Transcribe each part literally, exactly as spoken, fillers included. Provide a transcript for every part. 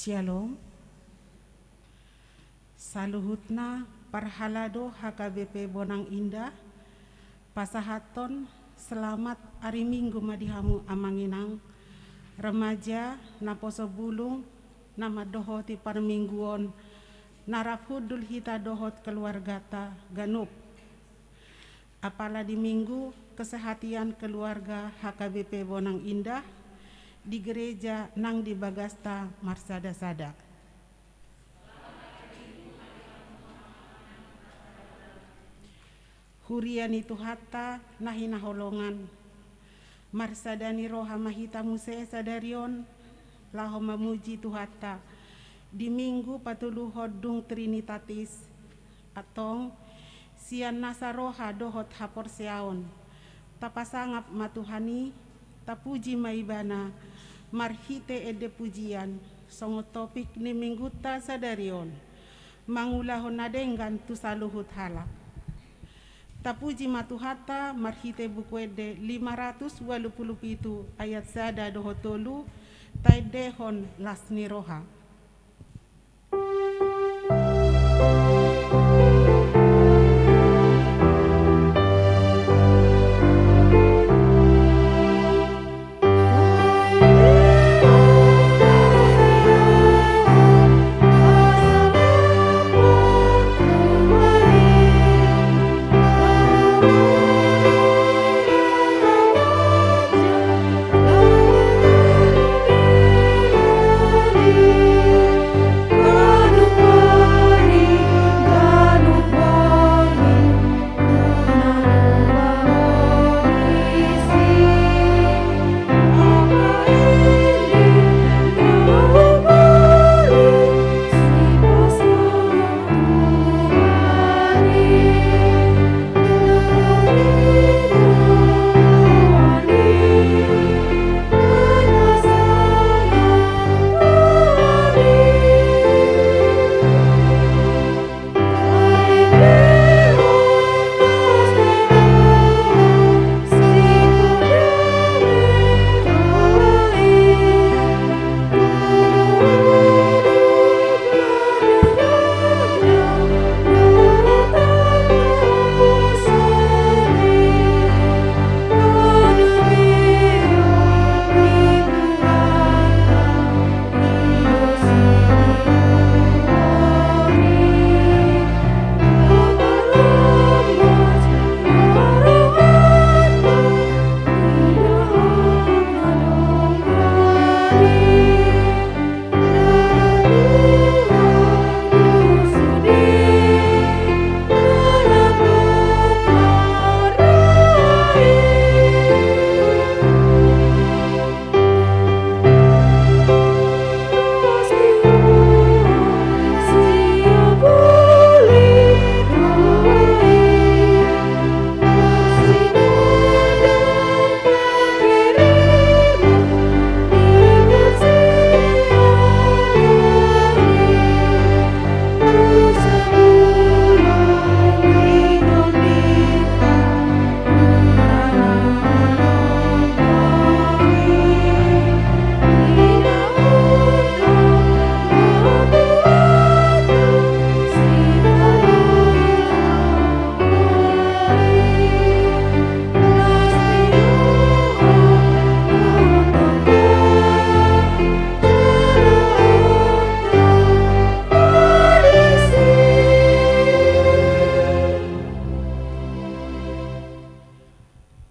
Syalom. Saluhutna parhalado H K B P Bonang Indah, pasahathon selamat ari Minggu ma di hamu amang inang, remaja, naposo bulung, na mandohoti parmingguon, na rap hundul hita dohot keluargata ganup. Apala di Minggu Kesehatan Keluarga H K B P Bonang Indah di gereja nang di bagasta marsada-sada. Huria ni Tuhanta na hinaholongan, marsada ni roha ma hita muse sadari on, laho mamuji Tuhanta di Minggu patoluhon dung Trinitatis. Antong, sian nasa roha dohot haporseaon, tapasangap ma Tuhan i, tapuji ma Ibana marhite ende pujian, songon topik ni Minggunta sadari on, mangulahon na denggan tu saluhut halak. Tapuji ma Tuhanta marhite Buku Ende lima ratus ualu pulu pitu ayat sada dohot tolu, taendehon las ni roha.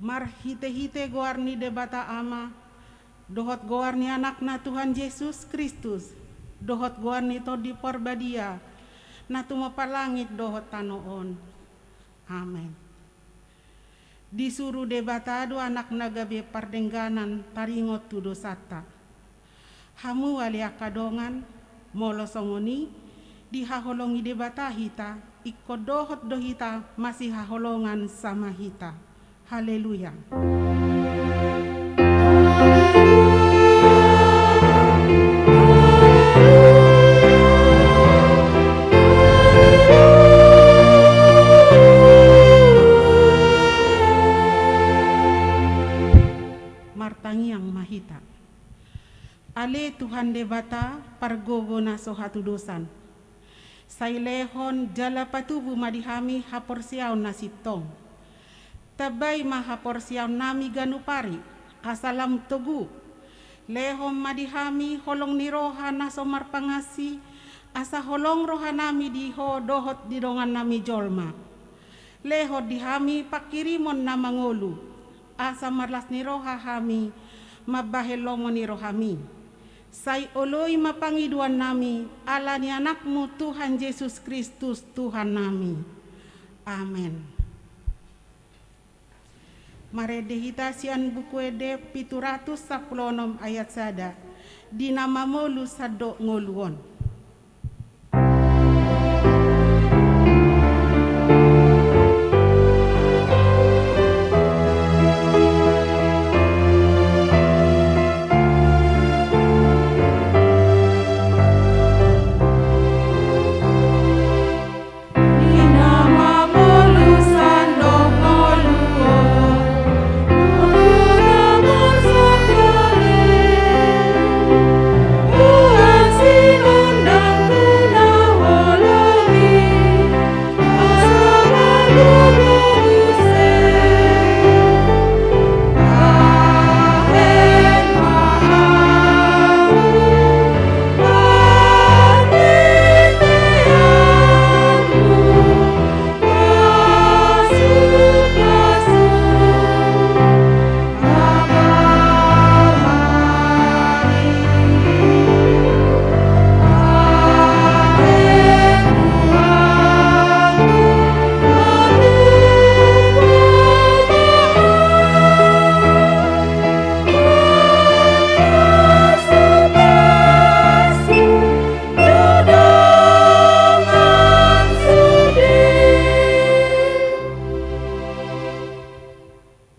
Marhite-hite goar ni Debata Ama, dohot goar ni Anakna Tuhan Jesus Kristus, dohot goar ni Tondi Parbadia, na tumompa langit dohot tano on. Amen. Disuru Debata do Anakna gabe pardengganan taringot tu dosanta. Hamu ale angka dongan, molo songon i, dihaholongi Debata hita, ingkon dohot do hita masihaholongan sama hita. Haleluya. Martangiang ma hita. Ale Tuhan Debata, pargogo na so hatudosan, sai lehon jala patubu ma di hami haporseaon na sintong. Tambai ma haporseaonnami ganup ari, asa lam togu. Lehon ma di hami holong ni roha na so marpangansi, asa holong rohanami di Ho dohot di dongannami jolma. Lehon di hami panghirimon na mangolu, asa marlas ni roha hami mambahen lomo ni rohami. Sai oloi ma pangidoannami ala ni Anakmu Tuhan Jesus Kristus Tuhannami. Amen. Marende hita sian Buku Ende pitu ratus sampulu onom ayat sada, di na mamolus sandok ngolu on.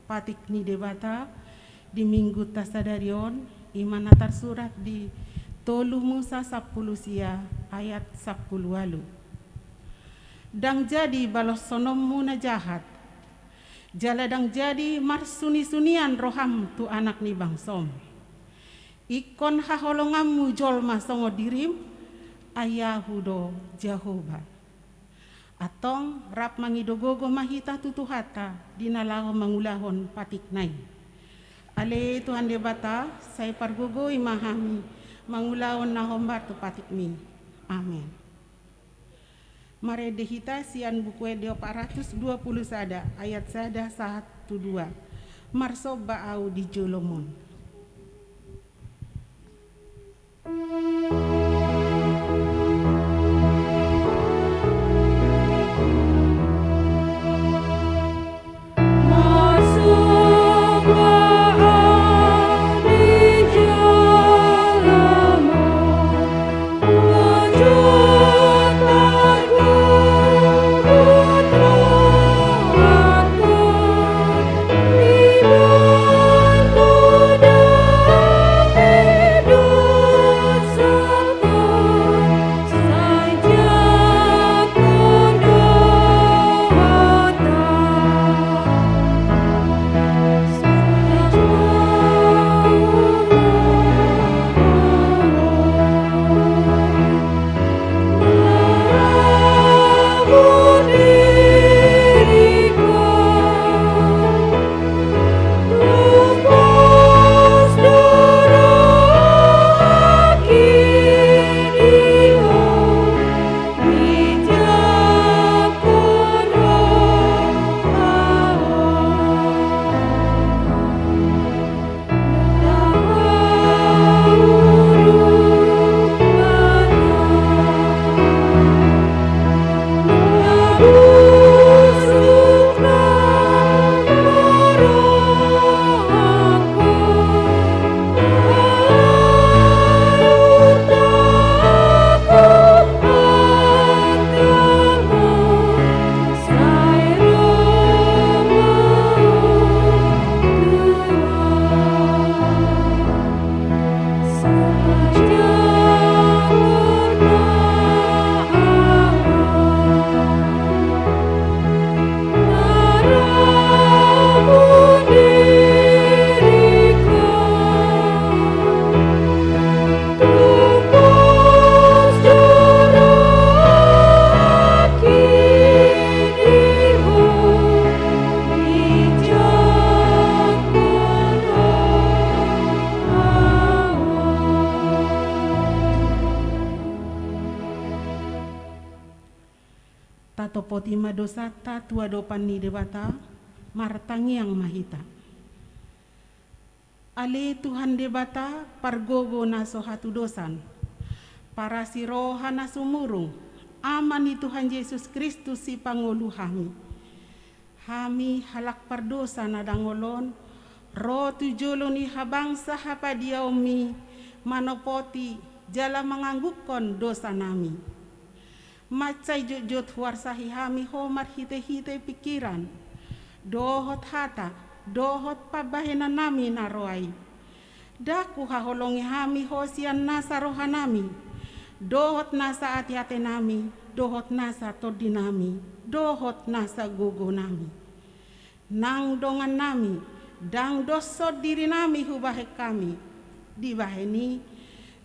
Patik ni Debata di Minggunta sadari on, i ma na tarsurat di tolu Musa sampulu sia ayat sampulu ualu. Ndang jadi baloshononmu na jahat, jala ndang jadi marsunisunian roham tu anak ni bangsom. Ingkon haholonganmu jolma songon dirim, ai Ahu do Jahowa. Antong rap mangido gogo ma hita tu Tuhanta di na laho mangulahon patikna i. Ale Tuhan Debata, sai pargogoi ma hami mangulahon na hombar tu patikmi. Amen. Marende hita sian Buku Ende opat ratus dua pulu sada ayat sada sahat tu dua. Marsomba ahu di jolom on. Poti ma dosanta tu adopan ni Debata, martangiang ma hita. Ale Tuhan Debata, pargogo na so hatudosan, parasi roha na sumurung, Ama ni Tuhan Jesus Kristus sipangolu hami. Hami halak pardosa na dangol on, ro tu jolo ni habangsa hapadiaonmi, manopoti jala manganggungkon dosanami. Mansai jotjot huarsahi hami Ho marhitehite pingkiran, dohot hata, dohot pambahenannami na ro ai. Ndang huhaholongi hami Ho sian nasa rohanami, dohot nasa ateatenami, dohot nasa tondinami, dohot nasa gogonami. Nang dongannami, ndang doshon dirinami hubahen hami. Dibahen i,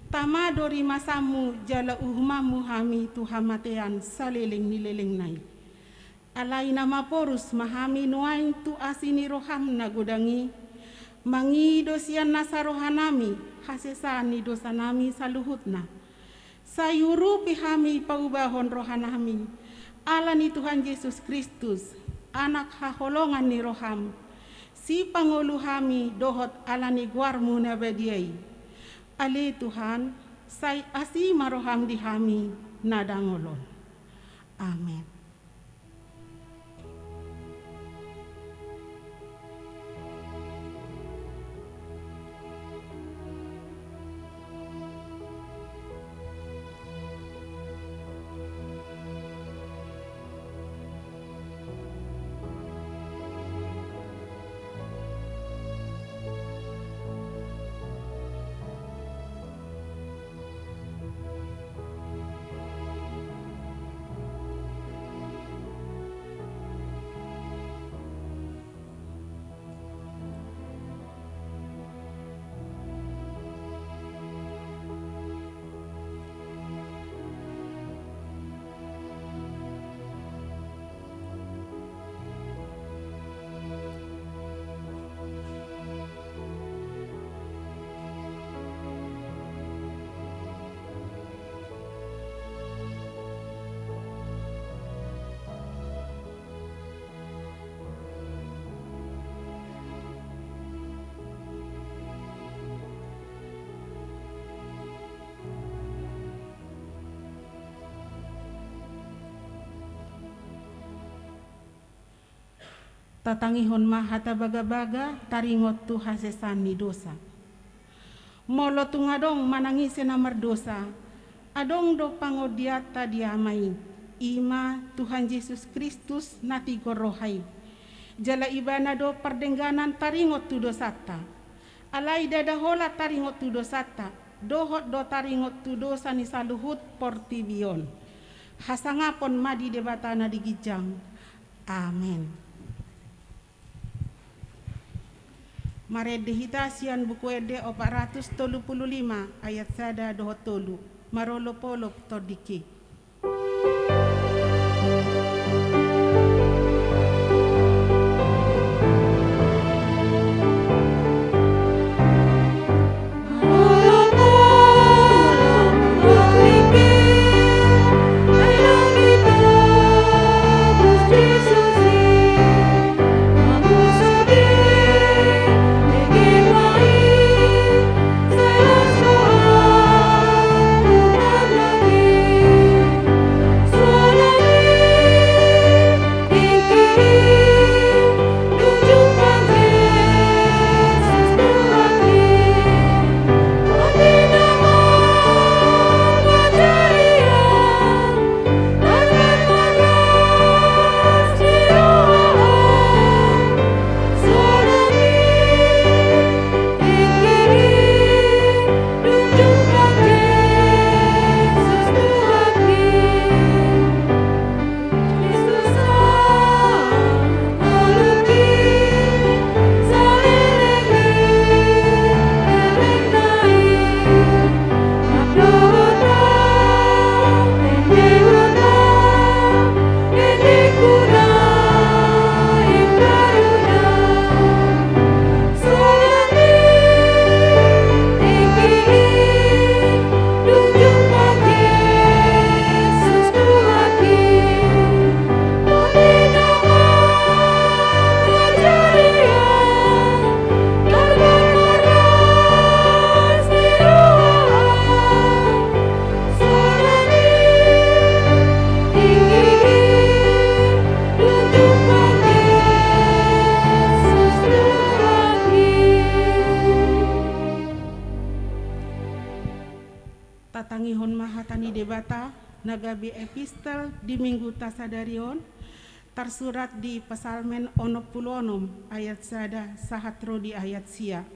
tama do rimasanmu jala uhumanmu hami tu hamatean saleleng ni lelengna i. Alai na maporus ma hami nuaeng tu asi ni roham na godang i, mangido sian nasa rohanami hasesaan ni dosanami saluhutna. Sai urupi hami paubahon rohanami, ala ni Tuhan Jesus Kristus, Anak haholongan ni roham, sipangolu hami dohot ala ni goarmu na badia i. Ale Tuhan, sai asi ma roham di hami na dangol on. Amen. Tatangihon ma hata bagabaga taringot tu hasesaan ni dosa. Molo tung adong manang ise na mardosa, adong do pangondianta di Ama i, i ma Tuhan Jesus Kristus na tigor roha i. Jala Ibana do pardengganan taringot tu dosanta. Alai ndada holan taringot tu dosanta, dohot do taringot tu dosa ni saluhut portibi on. Hasangapon ma di Debata na di ginjang. Amen. Marende hita sian Buku Ende opat ratus tolu pulu lima ayat sada dohot tolu. Marolopolop tondingki. Tangihon ma hata ni Debata na gabe epistel di Minggu ta sadari on, tarsurat di Psalmen onom pulu onom ayat sada sahat ro di ayat sia.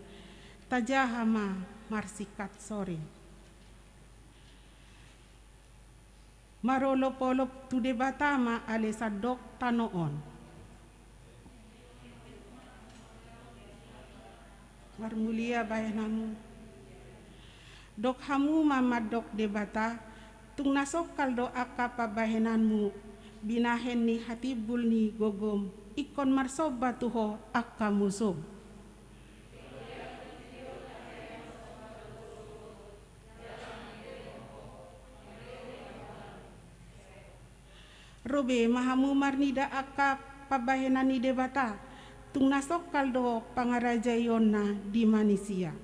Tajaha ma marsingkat soring. Marolopolop tu Debata ma ale sandok tano on. Marmulia bahen hamu. Dok hamu ma mandok Debata, tung na songkal do angka pambahenanmu, binahen ni hatimbul ni gogom, ingkon marsomba tu Ho angka musum. Ro be ma hamu marnida angka pambahenan ni Debata, tung na songkal do pangarajaionna di manisia.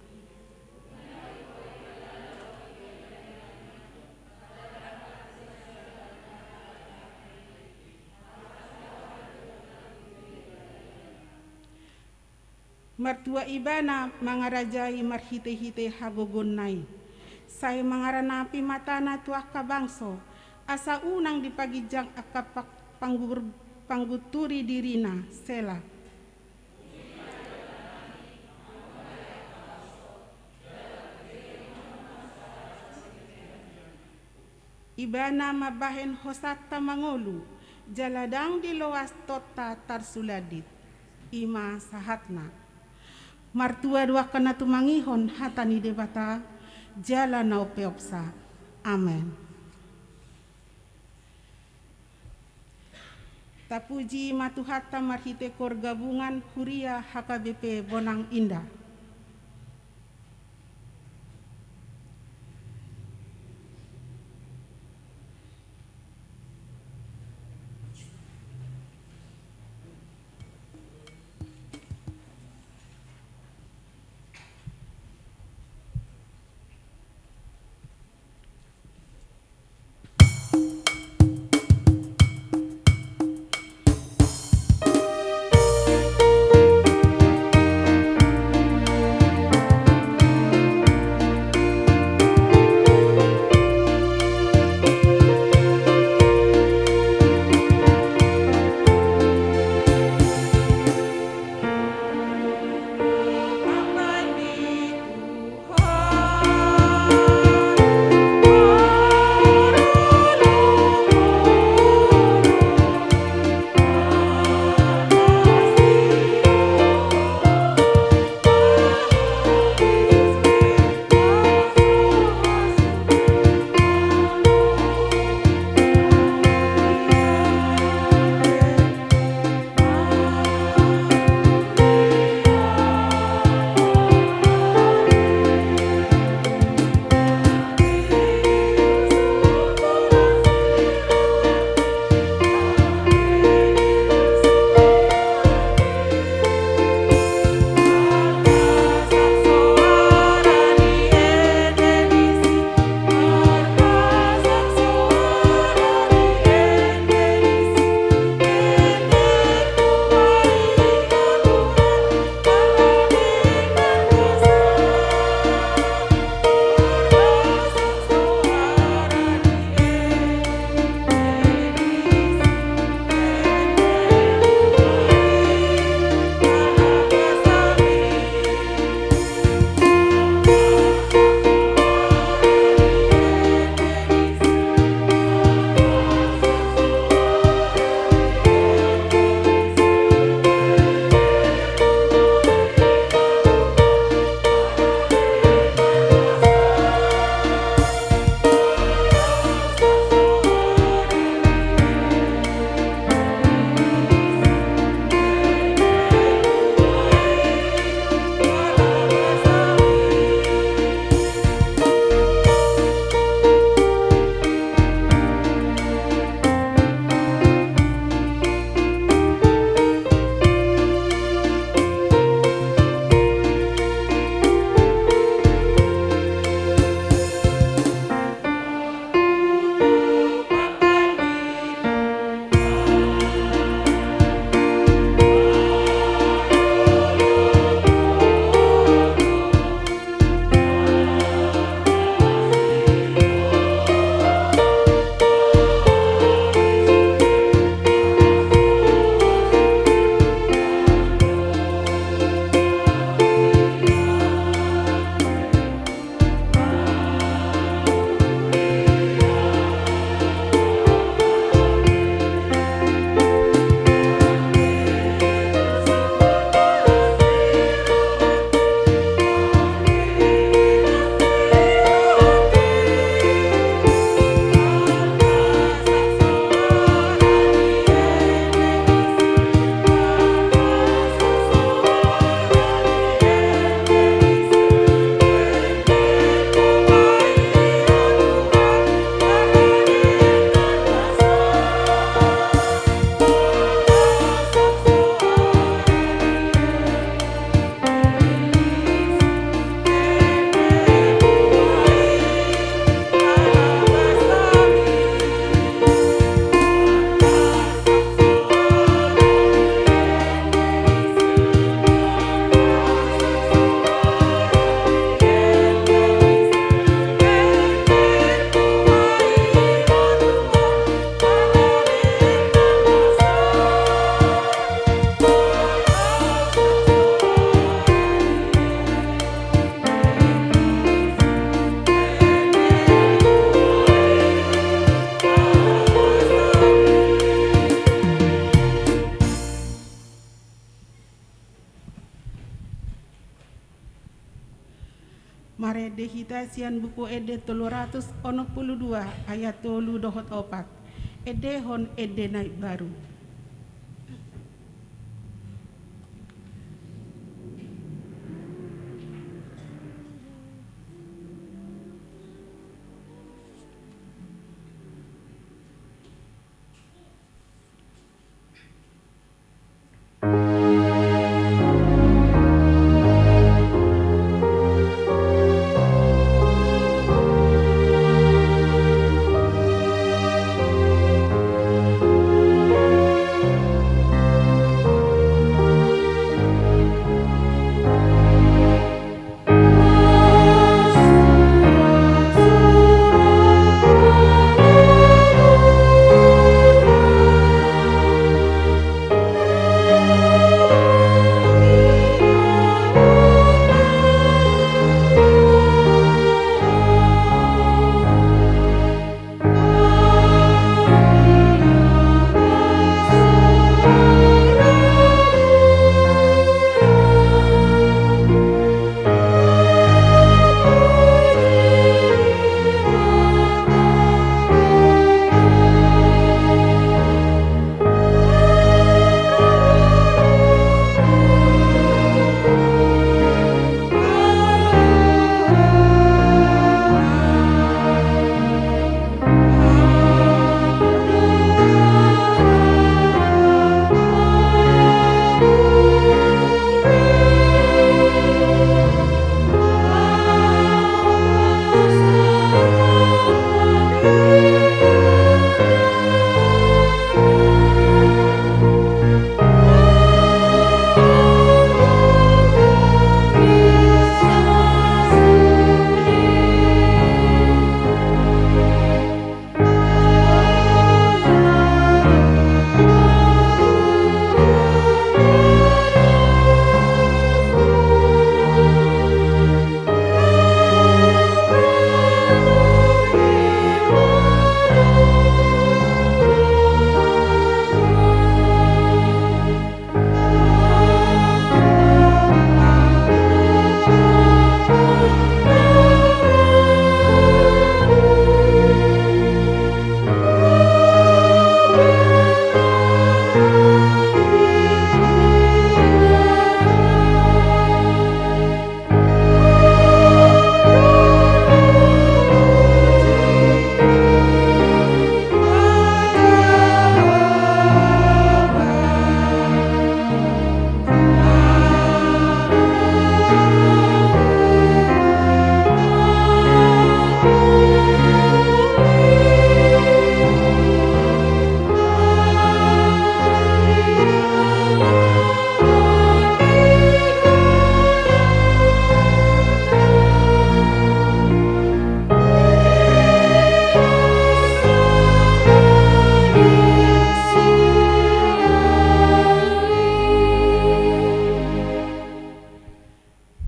Martua Ibana mangarajai marhitehite hagogoonna i. Sai mangaranapi matana tu angka bangso, asa unang dipaginjang angka pa-, panggur-, panggunturi dirina. Sela. Ibana mambahen hosanta mangolu, jala ndang diloas tonta tarsulandit. I ma sahatna. Martua do angka na tumangihon hata ni Debata, jala na umpeopsa. Amen. Tapuji ma Tuhanta marhite kor gabungan huria H K B P Bonang Indah. Marende hita sian Buku Ende tolu ratus onom pulu dua ayat tolu dohot opat. Endehon ende na imbaru.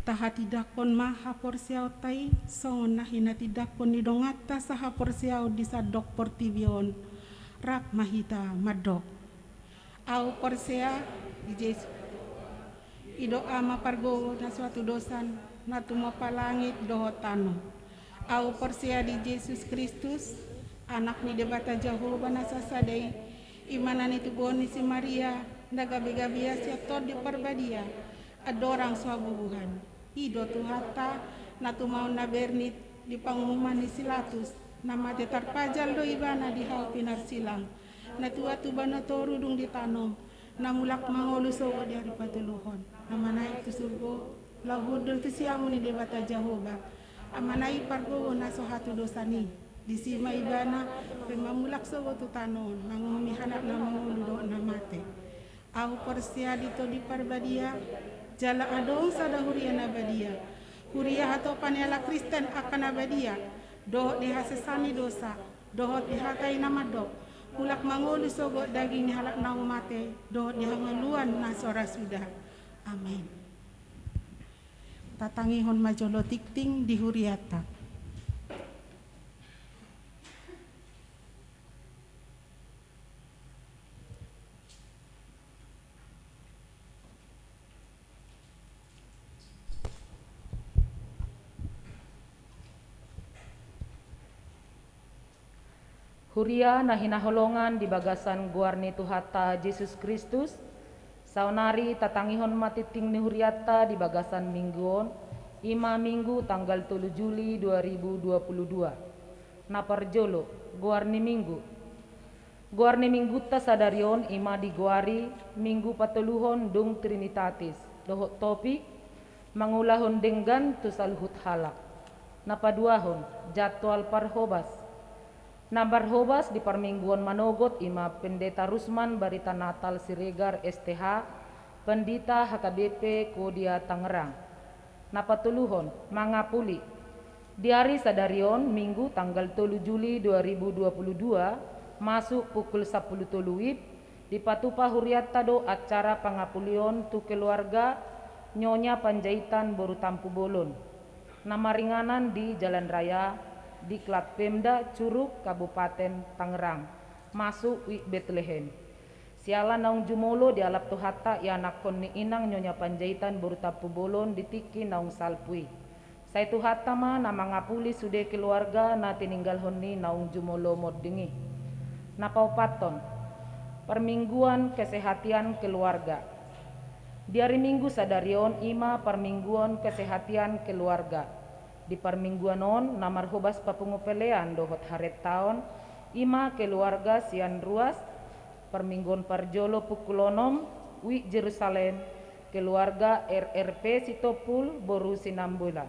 Tahatindangkon ma haporseaonta i songon na hinatindangkon ni donganta sahaporseaon di sandok portibi on. Rap ma hita mandok. Ahu porsea di Jesus. I do Ama pargogo na so hatudosan, na tumompa langit dohot tano. Ahu porsea di Jesus Kristus, Anak ni Debata Jahowa na sasada i, i ma na nitubuhon ni si Maria, na gabe-gabe ia sian Tondi Parbadia, andorang so habubuhan. I do Tuhanta, na tumaon na bernit di panguhuman ni si Latus, na mate tarpajal do ibana di hau pinarsilang. Na tuat tu banua toru dung ditanom, na mulak mangolu sogot di ari patoluhon, na manaek tu surgo, laho hundul tu siamun ni Debata Jahowa, Amana i pargogo na so hatudosan i. Disi ma ibana, pe mamulak sogot tu tano on, manguhumi halak na mangolu dohot na mate. Ahu porsea di Tondi Parbadia, jala adong sada huria na badia. Huria hatopan ni halak Kristen angka na badia, dohot di hasesaan ni dosa, dohot di hata i na mandok, mulak mangolu sogot daging ni halak na mate, dohot di hangoluan na so ra suda. Amen. Tatangihon ma jolo tingting di hurianta. Huria na hinaholongan di bagasan goar ni Tuhanta Jesus Kristus, saonari tatangihon ma tingting ni hurianta di bagasan minggu on, i ma minggu tanggal tolu Juli dua ribu dua puluh dua. Na parjolo, goar ni minggu. Goar ni minggunta sadari on i ma digoari Minggu patoluhon dung Trinitatis, dohot topik, mangulahon denggan tu saluhut halak. Na paduahon, jadwal parhobas. Na marhobas di parmingguon manogot i ma Pendeta Rusman Barita Natal Siregar, S T H, Pandita H K B P Kodia Tangerang. Na patoluhon, mangapuli. Di ari sadari on, Minggu tanggal tolu Juli dua ribu dua puluh dua, masuk pukul sampulu tolu wib, dipatupa hurianta do acara pangapulion tu keluarga Nyonya Panjaitan boru Tampubolon, na maringanan di Jalan Raya, Diklat Pemda, Curug, Kabupaten Tangerang, masuk wib Betlehem. Siala naung jumolo dialap Tuhanta ianakhon ni inang Nyonya Panjaitan boru Tampubolon di tingki naung salpu i. Sai Tuhanta ma na mangapuli sude keluarga na tininggalhon ni naung jumolo monding i. Na paopathon, parmingguan kesehatian keluarga. Di ari Minggu sadari on i ma parmingguan kesehatian keluarga. Di parmingguan on na marhobas papungu pelean dohot harentaon i ma keluarga sian ruas, parmingguon parjolo pukul onom, wib Jerusalem, keluarga R R P Sitompul boru Sinambola.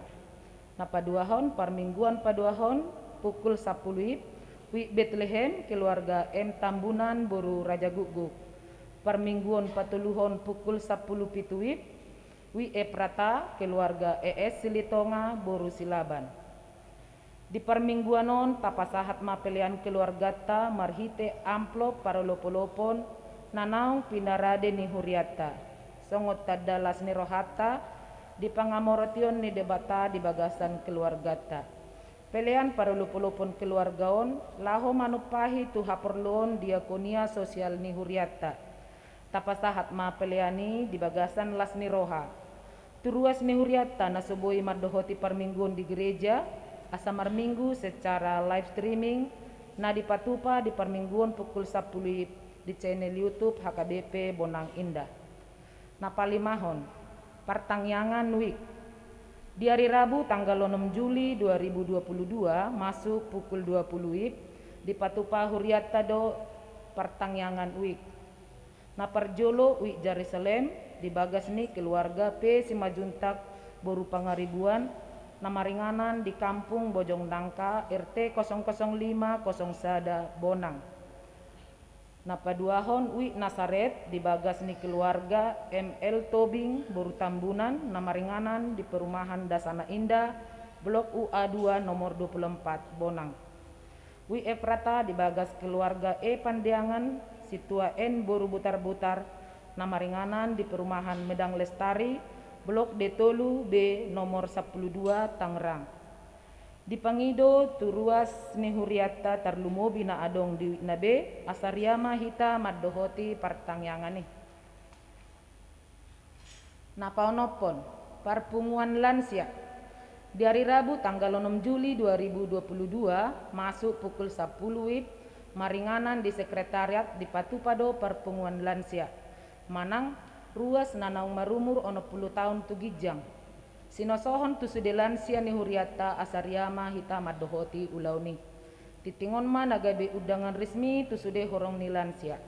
Na paduahon, parmingguon paduahon, pukul sampulu wib, wib Betlehem, keluarga M Tambunan boru Rajagukguk. Parmingguon patoluhon pukul sampulu pitu wib, wib Efrata, keluarga E S Silitonga boru Silaban. Di parmingguan on tapasahat ma pelean keluarganta marhite amplop parolopolopon na naung pinarade ni hurianta, songon tanda las ni rohanta di pangamorotion ni Debata di bagasan keluarganta. Pelean parolopolopon keluarga on laho manumpahi tu haporluon diakonia sosial ni hurianta. Tapasahat ma pelean i di bagasan las ni roha tu ruas ni hurianta na so boi mandohoti parmingguon di gereja, asa marminggu secara live streaming, na dipatupa di parmingguon pukul sampulu wib di channel YouTube H K B P Bonang Indah. Na palimahon, partangiangan wib. Di ari Rabu tanggal onom Juli dua ribu dua puluh dua masuk pukul dua puluh wib, dipatupa hurianta do partangiangan wib. Na parjolo wib Jerusalem, di bagas ni keluarga P Simanjuntak boru Pangaribuan, na maringanan di Kampung Bojong Nangka, R T kosong kosong lima kosong sada, Bonang. Na paduahon wib Nasaret, di bagas ni keluarga M L Tobing boru Tambunan, na maringanan di perumahan Dasana Indah, Blok U A dua, nomor dua puluh empat, Bonang. Wib Efrata, di bagas keluarga E Pandeangan, Sintua N boru Butarbutar, na maringanan di perumahan Medang Lestari, Blok D tolu B, nomor sampulu dua, Tangerang. Dipangido tu ruas ni hurianta tarlumobi na adong di wibna be, asa ria ma hita mandohoti partangiangan i. Na paonomhon, parpunguan lansia. Di ari Rabu tanggal onom Juli dua ribu dua puluh dua, masuk pukul sampulu wib, maringanan di sekretariat dipatupa do parpunguan lansia. Manang ruas na naung marumur onom pulu taon tu ginjang. Sinosohon tu sude lansia ni hurianta asa ria ma hita mandohoti ulaon i. Tingting on ma na gabe undangan resmi tu sude horong ni lansia.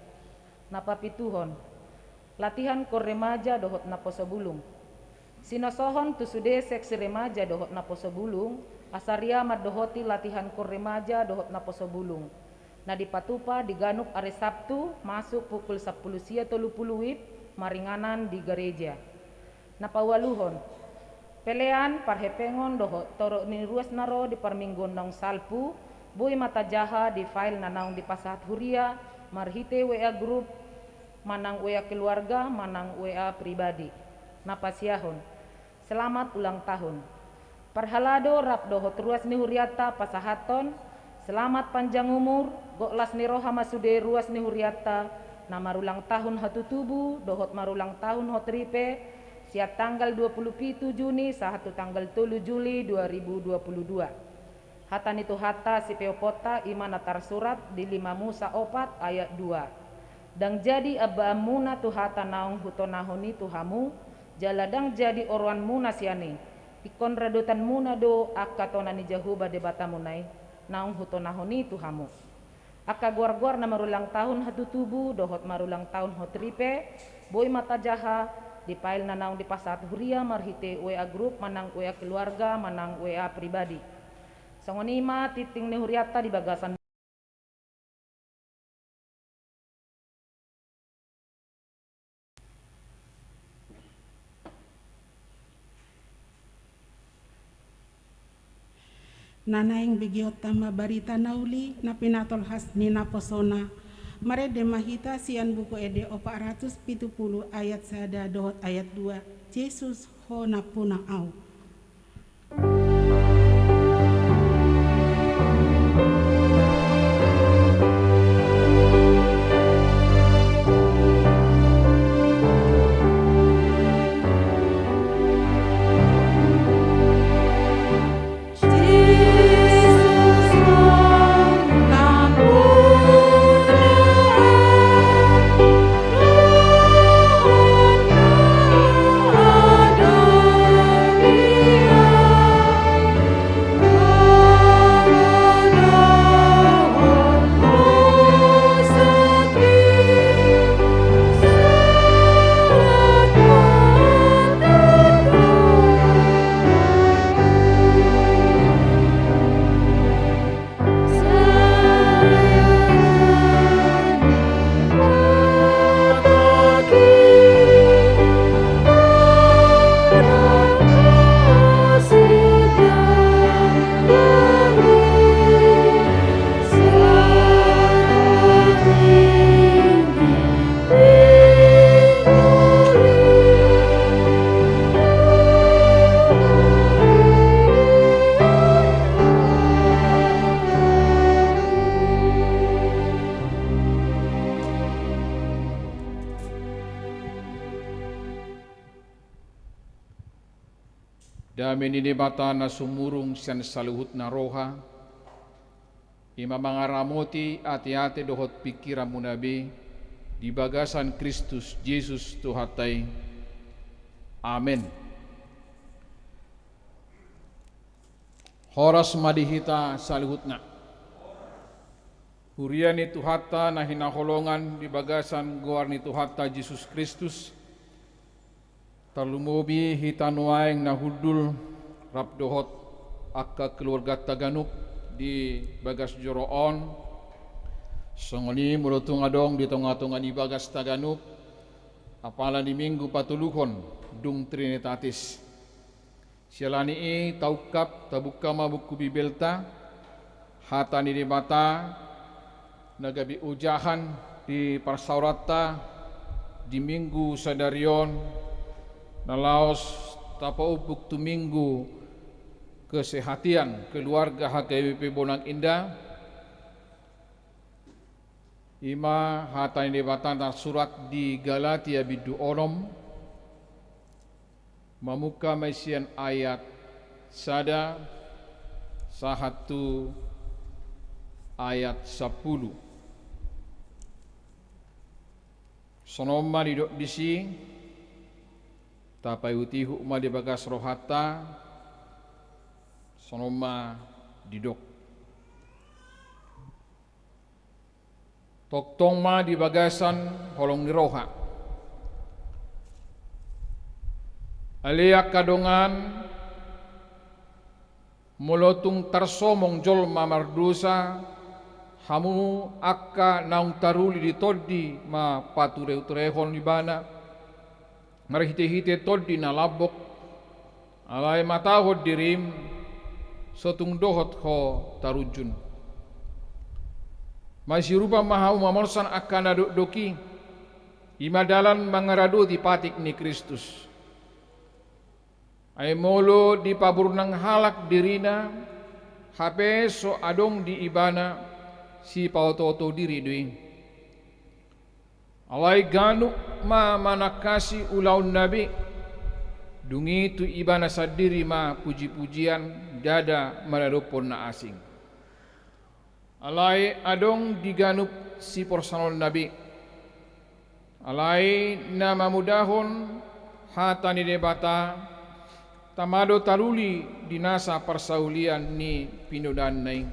Na papituhon, latihan kor remaja dohot naposo bulung. Sinosohon tu sude seksi remaja dohot naposo bulung, asa ria mandohoti latihan kor remaja dohot naposo bulung, na dipatupa di ganup ari Sabtu, masuk pukul sampulu sia tolu pulu wib, maringanan di gareja. Na paualuhon, pelean parhepengon dohot torop ni ruas na ro di parmingguon naung salpu, boi ma tajaha di file na naung dipasahat huria, marhite W A grup, manang W A keluarga, manang W A pribadi. Na pasiahon, selamat ulang tahun. Parhalado rap dohot ruas ni hurianta pasahathon, selamat panjang umur, gok las ni roha ma sude ruas ni hurianta, na marulang tahun hatutubu, dohot marulang tahun hot ripe, sian tanggal dua pulu pitu Juni sahat tu tanggal tolu Juli dua ribu dua pulu dua. Hata ni Tuhanta sipeoponta i ma na tarsurat di lima Musa opat ayat dua. Ndang jadi ambaanmuna tu hata naung hutonahon i tu hamu, jala ndang jadi oroanmuna sian i. Ingkon radotanmuna do angka tona ni Jahowa Debatamuna i, naung hutonahon i tu hamu. Angka goar-goar na marulang tahun hatutubu dohot marulang tahun hot ripe, boi ma tajaha di file na naung dipasahat huria marhite W A group manang W A keluarga manang W A pribadi. Songon i ma tingting ni hurianta di bagasan. Na naeng begeonta ma barita na uli na pinatolhas ni naposona. Marende ma hita sian Buku Ende opat ratus pitu pulu ayat sada dohot ayat dua. Jesus, Ho nampuna au. Dame ni Debata na sumurung sian saluhutna roha, i ma mangaramoti ateate dohot pingkiranmuna be di bagasan Kristus Jesus Tuhanta i. Amen. Horas ma di hita saluhutna. Huria ni Tuhanta na hinaholongan di bagasan goar ni Tuhanta Jesus Kristus, tarlumobi hita nuaeng na hundul rap dohot angka keluarganta ganup di bagas joro on, songon i molo tung adong di tonga-tonga ni bagasta ganup, apala di Minggu patoluhon dung Trinitatis. Siala ni i taungkap, tabuka ma buku Bibelta, hata ni Debata, na gabe ojahan di parsaoranta di Minggu sadari on, na laos tapaumbuk tu Minggu kesehatan keluarga H K B P Bonang Indah. I ma hata ni Debata na tarsurat di Galatia bindu onom, mamungka ma i sian ayat sada sahat tu ayat sampulu. Sonon ma didok disi, tapaihut-ihut ma di bagas rohanta, sonon ma didok. Tongtong ma di bagasan holong ni roha. Ale angka dongan, molo tung tarsomong jolma mardosa, hamu angka naung taruli di tondi ma patureturehon ibana, marhitehite tondi na lambok, alai matahon dirim, so tung dohot ho tarunjun. Masirupa ma hamu mamorsan angka na dokdok i, i ma dalan mangaradoti patik ni Kristus. Ai molo dipaburnang halak dirina, hape so adong di ibana, sipaotooto diri do i. Alai ganup ma manangkasi ulaonna be, dung i tu ibana sandiri ma pujipujian, ndada manadophon na asing. Alai adong di ganup siporsanon na be. Alai na mamodahon hata ni Debata, tama do taruli di nasa parsaulian ni pinodaanna i.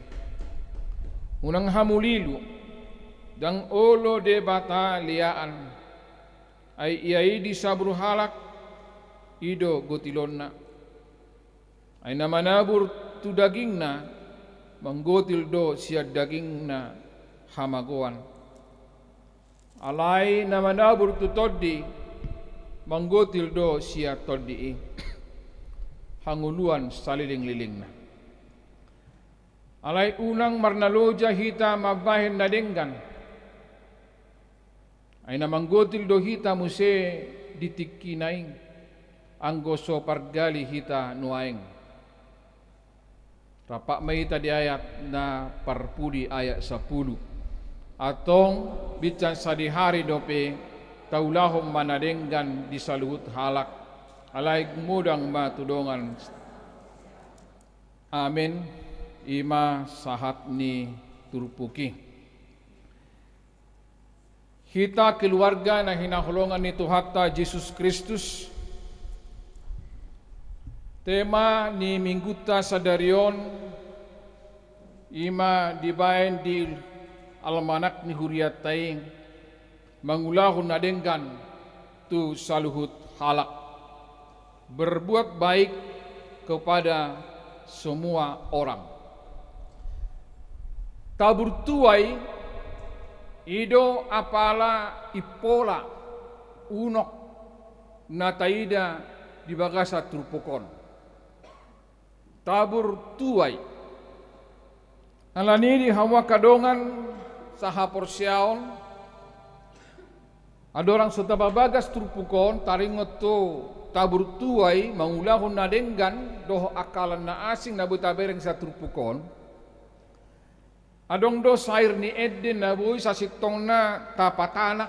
Unang hamu lilu, ndang olo Debata leaan, ai ia i di sabur halak, i do gotilonna. Ai na manabur tu dagingna, manggotil do sian dagingna hamagoan. Alai na manabur tu tondi, manggotil do sian tondi i hangoluan salelenglelengna. Alai unang marnaloja hita mambahen na denggan. Ai na manggotil do hita muse di tingkina i, anggo so pargali hita nuaeng. Rap ma hita di ayat na parpudi, ayat sampulu. Antong, binsan sadihari dope, taulahon ma na denggan di saluhut halak, alai modang ma tu dongan. Amen. I ma sahat ni turpuk i. Hita keluarga na hinaholongan ni Tuhanta Jesus Kristus, tema ni minggunta sadari on i ma dibaen di almanak ni hurianta i, mangulahon na denggan tu saluhut halak. Berbuat baik kepada semua orang. Tabur tuai i do apala impola, unok na taida di bagasan turpuk on. Tabur tuai. Alani i di hamu angka dongan sahaporseaon, andorang so tapabagas turpuk on, taringot tu tabur tuai, mangulahon na denggan dohot angka na asing na boi tabereng sian turpuk on. Adong do sair ni ende na boi sasintongna tapatanak,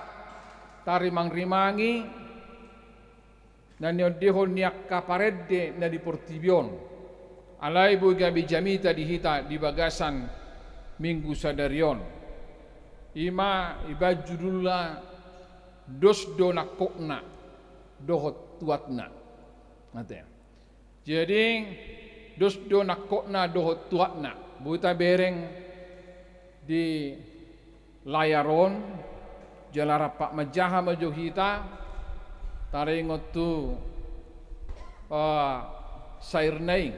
tarimangrimangi, na niondehon ni angka parende na di portibi on. Alai boi gabe jamita di hita di bagasan minggu sadari on. I ma ibaen judulna dos do nangkokna dohot tuatna. Ate. Jadi, dos do nangkokna dohot tuatna. Boi tabereng di layar on, jala rap manjaha ma jo hita, taringot tu, eh, sairna i.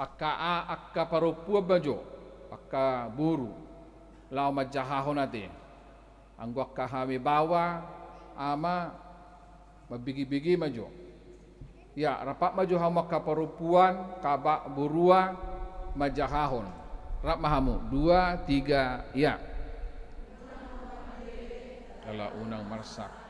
Angka a-, angka parompuan ma jo, angka boru, laho manjahahon ate. Anggo angka hami baoa, ama, mambege-bege ma jo. Ia, rap ma jo hamu angka parompuan, angka ba-, borua, manjahahon. Rap ma hamu, dua, tiga, ia. Jala unang marsak.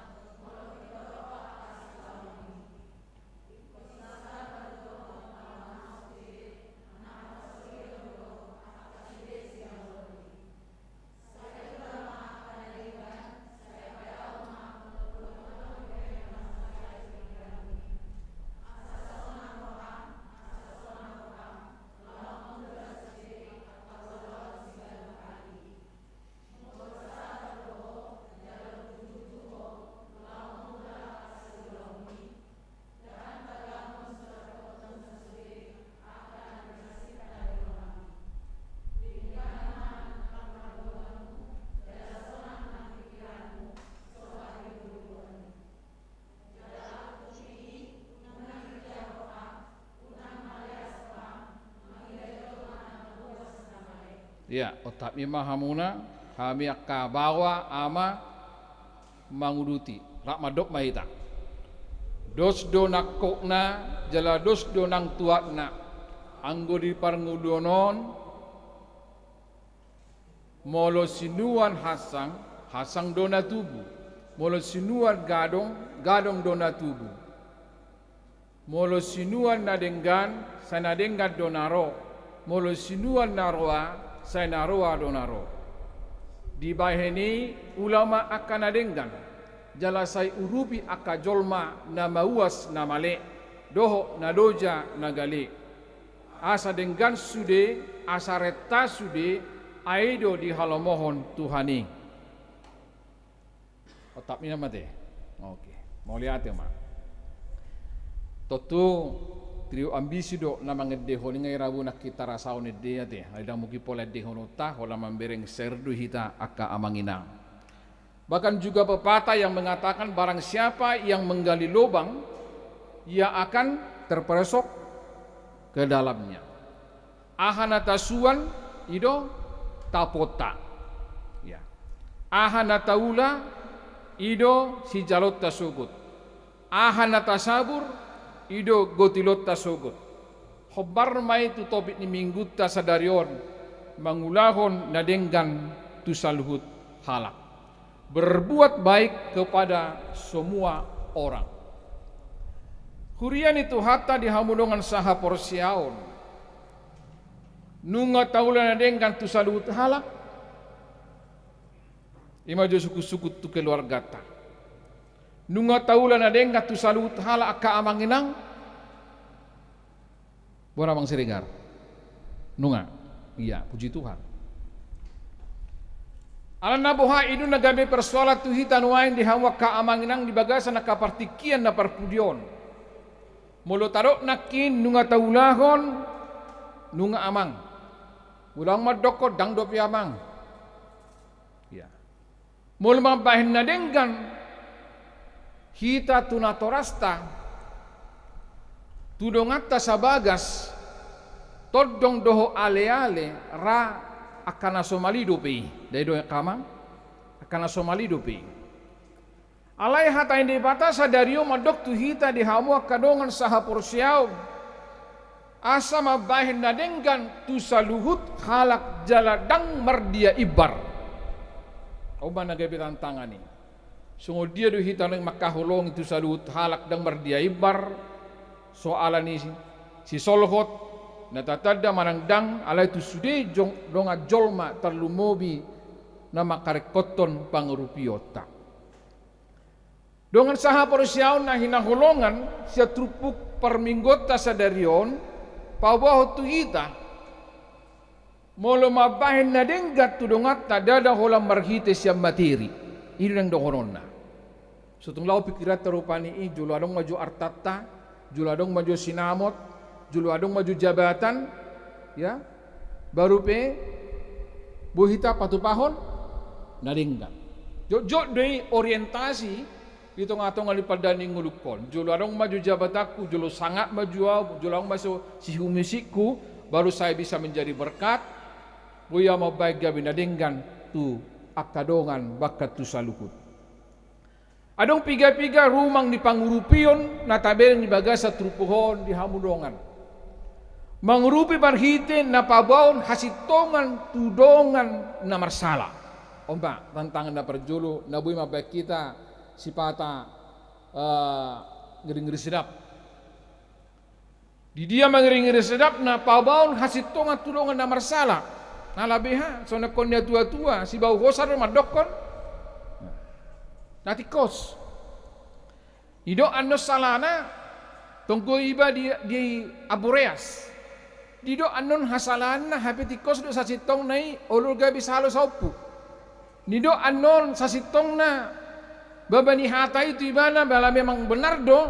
Ia, otak ni ma hamuna, hami angka baoa, ama, manguduti. Rap mandok ma hita. Dos do nangkokna, jala dos do nang tuatna. Anggo di parngoluon on, molo sinuan hansang, hansang do na tubu. Molo sinuan gadong, gadong do na tubu. Molo sinuan na denggan, sai na denggan do na ro. Molo sinuan na roa, sai na roa do na ro. Dibahen i, ula ma angka na denggan, jala sai urupi angka jolma na mauas na male, dohot na loja na gale. Asa denggan sude, asa renta sude, ai do dihalomohon Tuhan i. Otap ni nama te. Oke. Mauliate ma. Tontu trio ambisi do na mangendehon i, nga i ra boi nangkin tarasaon ende ate. Ai ndang mungkin pola endehononta, holan mambereng share do hita angka amang inang. Bahkan juga pepatah yang mengatakan, barang siapa yang menggali lubang, ia akan terperosok ke dalamnya. Aha na tasuan, i do taponta. Ya. Aha na taula, i do sijaloonta sogot. Aha na tasabur, i do gotilonta sogot. Hombar ma i tu topik ni minggunta sadari on, mangulahon na denggan tu saluhut halak. Berbuat baik kepada semua orang. Huria ni Tuhanta di hamu dongan sahaporseaon. Nunga taula na denggan tu saluhut halak. I ma jo sungkun-sungkun tu keluargata. Nunga taula na denggan tu saluhut halak angka amang inang. Bona Amang Siregar. Nunga. Ia, puji Tuhan. Alana boha i do na gabe persoalan tu hita nuaeng di hamu angka amang inang di bagasan angka partingkian na parpudi on. Molo tadok nangkin nunga taulahon, nunga amang. Molo au mandokkon ndang dope amang. Ya. Molo mambahen na denggan hita tu natorasta, tu donganta sabagas, tondong dohot ale-ale, ra angka na somal i dope i. Ndai do angka amang, angka na somal i dope i. Alai hata ni Debata sadari on mandok tu hita di hamu angka dongan sahaporseaon, asa mambahen na denggan tu saluhut halak jala ndang mardia imbar. On ma na gabe tantangan i. Songon dia do hita naeng mangkaholongi tu saluhut halak ndang mardia imbar, so ala ni sisolhot, na tatanda manang ndang, alai tu sude jong-, dongan jolma tarlumobi na mangkaringkothon pangurupionta. Dongan sahaporseaon na hinaholongan, sian turpuk parmingguonta sadari on, paboahon tu hita, molo mambahen na denggan tu donganta, ndada holan marhite sian materi. I do naeng dohononna. So tung laho pikiranta rupani i, jolo adong ma jo artanta, jolo adong ma jo sinamot, jolo adong ma jo jabatan, ya, baru pe boi hita patupahon na denggan. Jotjot do i orientasi di tonga-tonga ni pardalanan ni ngolungkon. Jolo adong ma jo jabatanku, jolo sangap ma jo au, jolo adong ma jo sihumusingku, baru saya bisa menjadi berkat, boi au mambahen gabe na denggan tu angka dongan, bahkan tu saluhut. Adong piga-piga rumang ni pangurupion na tabereng di bagasan turpuk on di hamu dongan. Mangurupi marhite na paboahon hasintongan tu dongan na marsala. On ma tantangan na parjolo na boi mambahen hita sipata, eh, ngeri-ngeri sedap. Di dia ma ngeri-ngeri sedapna paboahon hasintongan tu dongan na marsala? Ala beha, songon na nidok ni atua-tua, sibau hosa do mandokkon na tingkos. Didok annon salana, tonggo iba di, di Amboreas. Didok annon hasalaanna, hape tingkos do sasintongna i, olo gabe salo saompu. Didok annon sasintongna baba ni hata i tu ibana, jala memang benar do,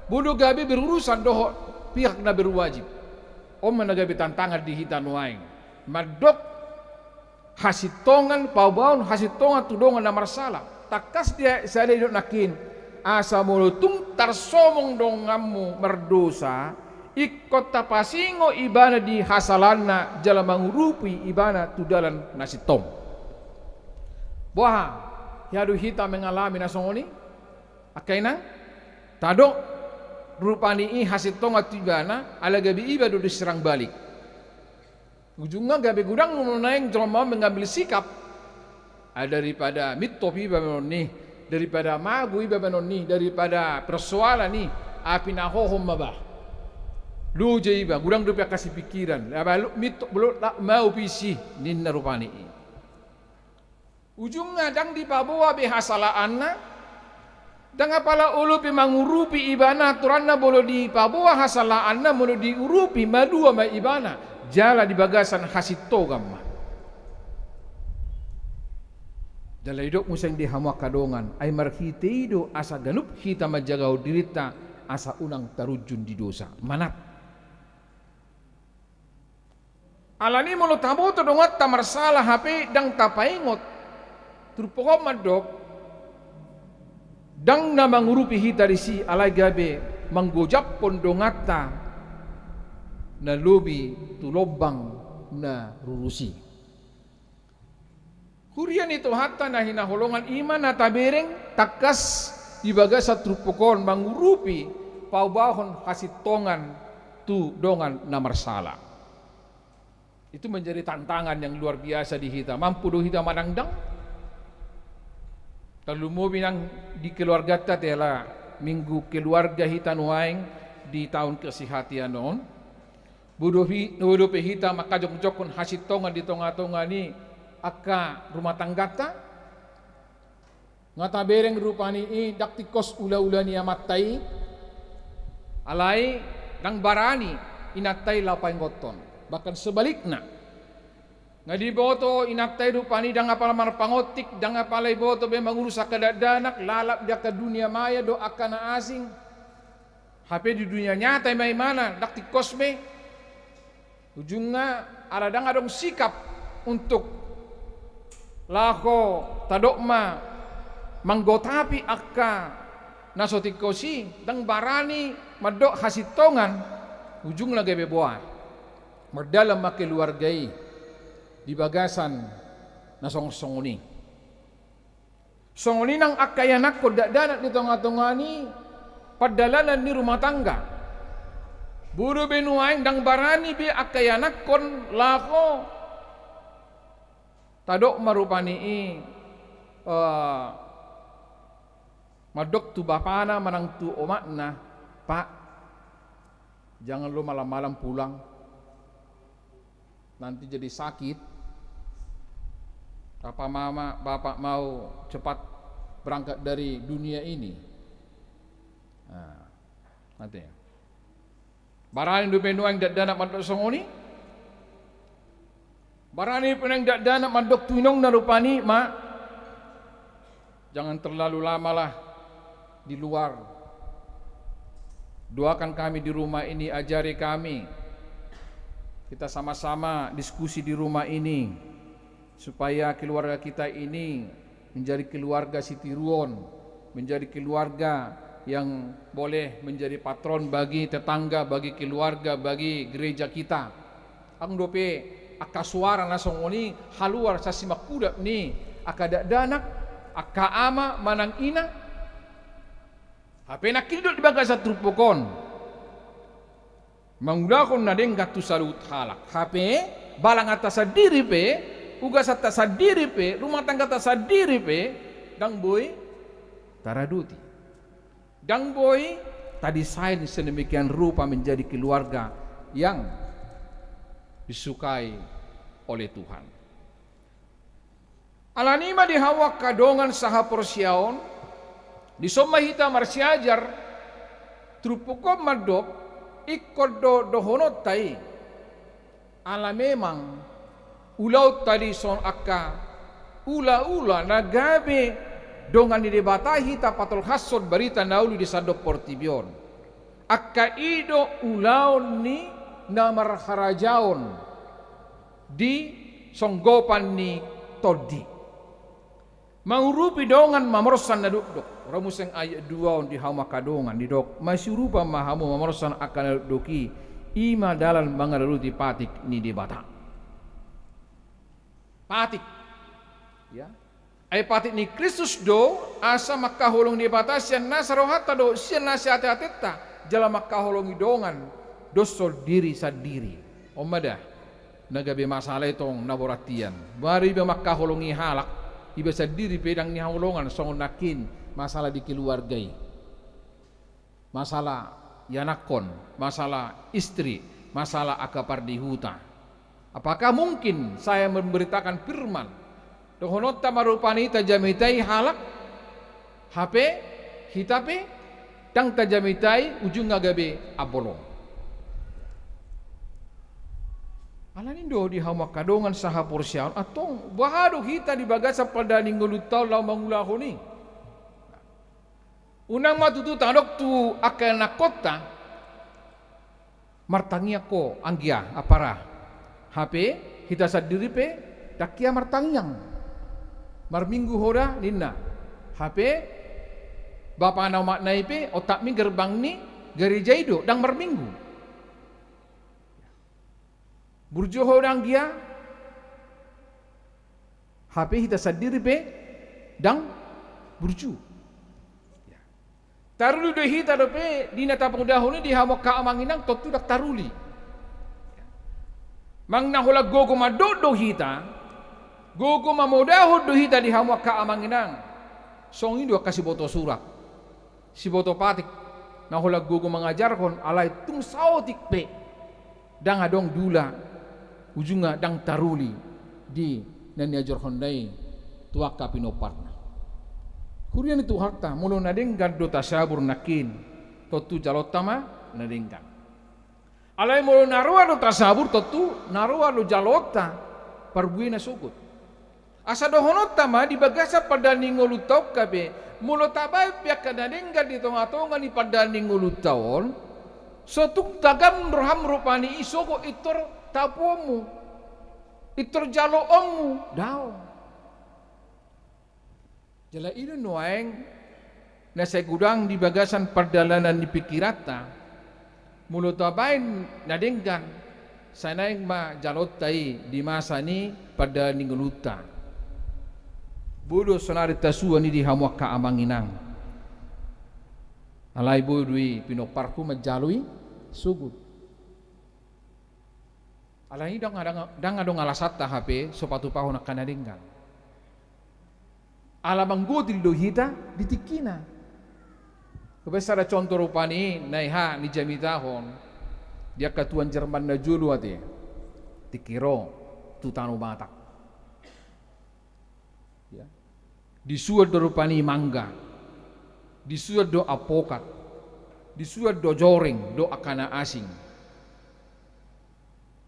boi do gabe berurusan dohot pihak na berwajib. On ma na gabe tantangan di hita nuaeng. Mandok hasintongan, paboahon hasintongan tu dongan na marsala. Tangkas di ayat sada didok nangkin, asa molo tung tarsomong donganmu mardosa, ingkon tapasingot ibana di hasalaanna jala mangurupi ibana tu dalan na sintong. Boha, hea do hita mengalami na songon i? Angka inang, tadok, rupani i hasintongan tu ibana, ala gabe iba do diserang balik. Ujungna gabe godang do nuaeng jolma on mengambil sikap. Ah, daripada mintop iba baenon i, daripada mago iba baenon i, daripada persoalan i, ah, pinahohom ma bah. Loja iba, godang dope angka sipingkiran. Laho mintop, molo lao mago pe i, ninna rupani i. Ujungna ndang dipaboa be hasalaanna, Ndang apala olo pe mangurupi ibana aturanna molo dipaboa hasalaanna, molo diurupi malua ma ibana jala di bagasan hasintongan ma. Jala didok muse di hamu angka dongan, ai marhite i do asa ganup hita manjagahon dirinta asa unang tarunjun di dosa. Manat. Alani molo taboto donganta marsala hape ndang tapaingot, turpuk on mandok, ndang na mangurupi hita disi alai gabe manggojapkon donganta na lobi tu lombang na rurus i. Huria ni Tuhanta na hinaholongan, i ma na tabereng tangkas di bagasan turpuk on mangurupi paubahon hasintongan tu dongan na marsala. Itu menjadi tantangan yang luar biasa di hita. Mampu do hita manang ndang? Tarlumobi nang di keluarganta, tela minggu keluarga hita nuaeng di taon kesehatan on. Boi do hi-, boi dope hita mangkajongjongkon hasintongan di tongatonga ni angka rumah tangganta? Nga tabereng rupani i ndang tingkos ulaula ni amanta i, alai ndang barani inanta i laho paingothon. Bahkan sebalikna, nga diboto inanta i rupani ndang apala marpangontik, ndang apala iboto be mangurus angka dakdanak, lalap di angka dunia maya dohot angka na asing. Hape di dunia nyata i ma imana, ndang tingkos be. Ujungna ala ndang adong sikap untuk laho tadok ma manggotapi angka na so tingkos i, ndang barani mandok hasintongan, ujungna gabe boa. Mardalan ma keluarga i di bagasan na songon-songon i. Songon i nang angka ianakhon dakdanak di tongatonga ni pardalanan ni rumah tangga. Boi dope nuaeng ndang barani be angka ianakhon laho tadok ma rupani i, eh, mandok tu bapana manang tu omakna, "Pak, jangan lo malam-malam pulang. Nanti jadi sakit. Apa mama, bapak mau cepat berangkat dari dunia ini?" Nah, nanti. Barani dope nuaeng dakdanak mandok songon i? Barani dope nuaeng dakdanak mandok tu inongna rupani, "Mak, jangan terlalu lamalah di luar. Doakan kami di rumah ini, ajari kami. Kita sama-sama diskusi di rumah ini, supaya keluarga kita ini menjadi keluarga sitiruon, menjadi keluarga yang boleh menjadi patron bagi tetangga, bagi keluarga, bagi gereja kita." Adong dope angka suara na songon i haluar sian simanghudap ni angka dakdanak, angka ama manang ina. Hape nangkin didok di bagasan turpuk on, mangulahon na denggan tu saluhut halak. Hape balanganta sandiri pe, ugasanta sandiri pe, rumah tangganta sandiri pe, ndang boi taradoti. Ndang boi tadesain sedemikian rupa menjadi keluarga yang disukai oleh Tuhan. Alani i ma di hamu angka dongan sahaporseaon, dison ma hita marsiajar, turpuk on mandok, ingkon do dohononta i. Ala memang ulaonta i songon angka ulaula na gabe dongan ni Debata hita patolhashon barita na uli di sandok portibi on. Angka i do ulaon ni na marharajaon di songgopan ni tondi. Mangurupi dongan mamorsan na dokdok. Ro muse ayat dua on di hamu angka dongan, didok, masiurupan ma hamu mamorsan angka na dokdok i, i ma dalan mangaradoti patik ni Debata. Patik. Ya. Ai patik ni Kristus do, asa mangkaholongi Debata sian nasa rohanta dohot sian nasa ateatenta, jala mangkaholongi dongan, doshon diri sandiri. On ma da. Na gabe masalah i tong na borat nian. Baru iba mangkaholongi halak, iba sandiri pe ndang nihaholongan songon nangkin masalah di keluarga i. Masalah ianakhon, masalah istri, masalah angka pardihuta. Apakah mungkin saya memberitakan firman? Dohononta ma rupani i, tajamita i halak, hape hita pe ndang tajamitai ujungna gabe ambolon. Alani do di hamu angka dongan sahaporseaon, antong boha do hita di bagasan pardalanan ni ngolunta on laho mangulahon i? Unang ma tutu tadok tu angka ianakhonta, martangiang ho anggia, ampara. Hape hita sandiri pe ndang hea martangiang. Marminggu ho da ninna. Hape bapa na omakna i pe otakmi gerbang ni gareja i do, ndang marminggu. Burju ho da anggia. Hape hita sandiri pe ndang burju. Taruli do hita dope di na tapodahon i di hamu angka amang inang? Tontu ndang taruli. Manang na holan gogo mandok do hita, gogo mamodahon do hita di hamu angka amang inang. Songon i do angka siboto surat, siboto patik, na holan gogo mangajarhon alai tung saotik pe ndang adong diula, ujungna ndang taruli di na niajarhonna i tu angka pinomparna. Huria ni Tuhanta, molo na denggan do tasabur nangkin, tontu jalonta ma na denggan. Alai molo na roa do tasabur, tontu na roa do jalonta parbue na sogot. Asa dohononta ma di bagasan pardalanan ni ngolunta on hape, molo tabaen pe angka na denggan di tongatonga ni pardalanan ni ngolunta on, so tung tagan roham rupani i sogot pintor tapuonmu, pintor jaloonmu, daong. Jala i do nuaeng na sai godang di bagasan pardalanan ni pingkiranta. Molo tabaen na denggan, sai naeng ma jalonta i di masa ni pardalanan ni ngolunta. Boi do saonari tasuan i di hamu angka amang inang. Alai boi do i pinomparhu manjalo i sogot. Alani i ndang adong, ndang adong alasanta hape so patupahon angka na denggan. Ala manggotil do hita di tingkina. Hubaen sada contoh rupani na i ha nijamitahon di angka tuan Jerman na jolo ate, tingki ro tu tano Batak. Ya. Disuan do rupani mangga, disuan do apokat, disuan do joreng dohot angka na asing.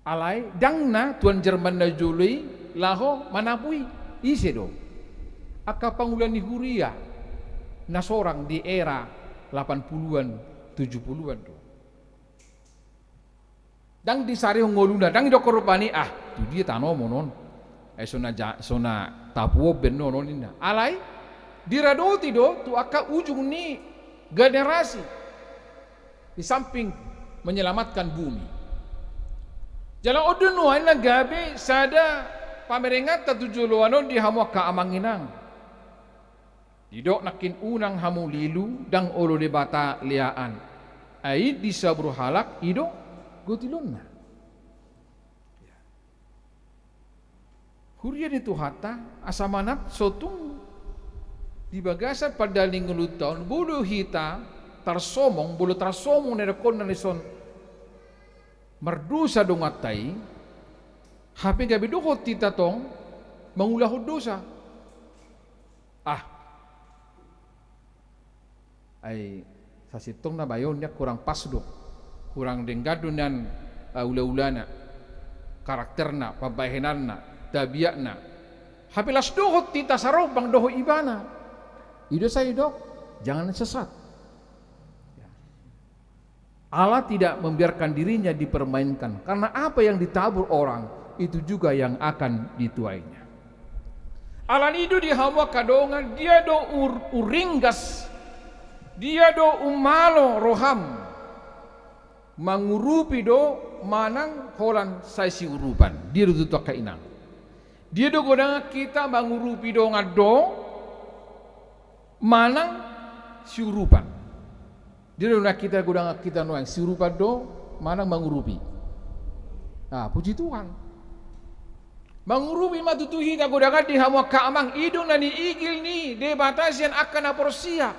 Alai ndang na tuan Jerman na jolo i laho manapu i. Ise do? Angka pangula ni huria na sorang di era lapan puluhan, tujuh puluhan do. Ndang disarihon ngoluna, ndang didokkon rupani, ah, tu dia tanomon on? Ai so na ja-, so na tapuon be annon on, ninna. Alai diradoti do tu angka ujung ni generasi. Di samping menyelamatkan bumi. Jala on do nuaeng na gabe sada pamerenganta tu joloan on di hamu angka amang inang. Didok nangkin, unang hamu lilu, ndang olo Debata leaan. Ai disabur halak i do gotilonna. Huria ni Tuhanta, asa manat so tung di bagasan pardalanan ni ngolunta on, molo hita tarsomong, molo tarsomong na nidokkonna dison mardosa donganta i, hape gabe dohot hita tong mangulahon dosa. Ah. Ai sasintongna bayo nian kurang pas do. Kurang denggan do nian, ah, ulaulana, karakterna, pambahenanna, tabiatna. Hape las dohot hita sarombang dohot ibana. I do sai didok, jangan sesat. Ya. Allah tidak membiarkan dirinya dipermainkan, karena apa yang ditabur orang, itu juga yang akan dituainya. Alani i do di hamu angka dongan, dia do ur-, uringgas, dia do umalo roham, mangurupi do manang holan sai siurupan. Dia do tutu angka inang. Dia do godang hita mangurupi dongan do manang siurupan. Dia do na hita godang hita nuaeng siurupan do manang mangurupi. Ah, puji Tuhan. Mangurupi ma tutu hita godang di hamu angka amang, i do na niigil ni Debata sian angka na porsea.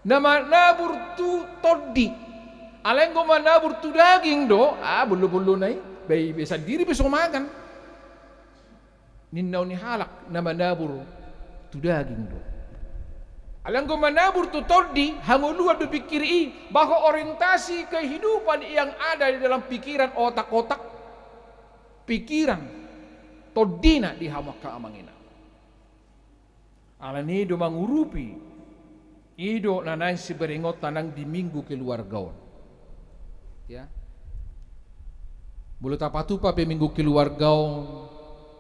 Na manabur tu tondi. Alai anggo manabur tu daging do, ah, bollo-bollo na i, bai, bai sandiri pe so mangan. Ninna on ni halak na manabur tu daging do. Alai anggo manabur tu tondi, hangoluan do pingkiri i, bahwa orientasi kehidupan yang ada di dalam pikiran, otak-otak, pikiran, tondina di hamu angka amang inang. Alani i do mangurupi, i do na naeng siberengonta nang di minggu keluarga on. Ya. Molo tapatupa pe minggu keluarga on,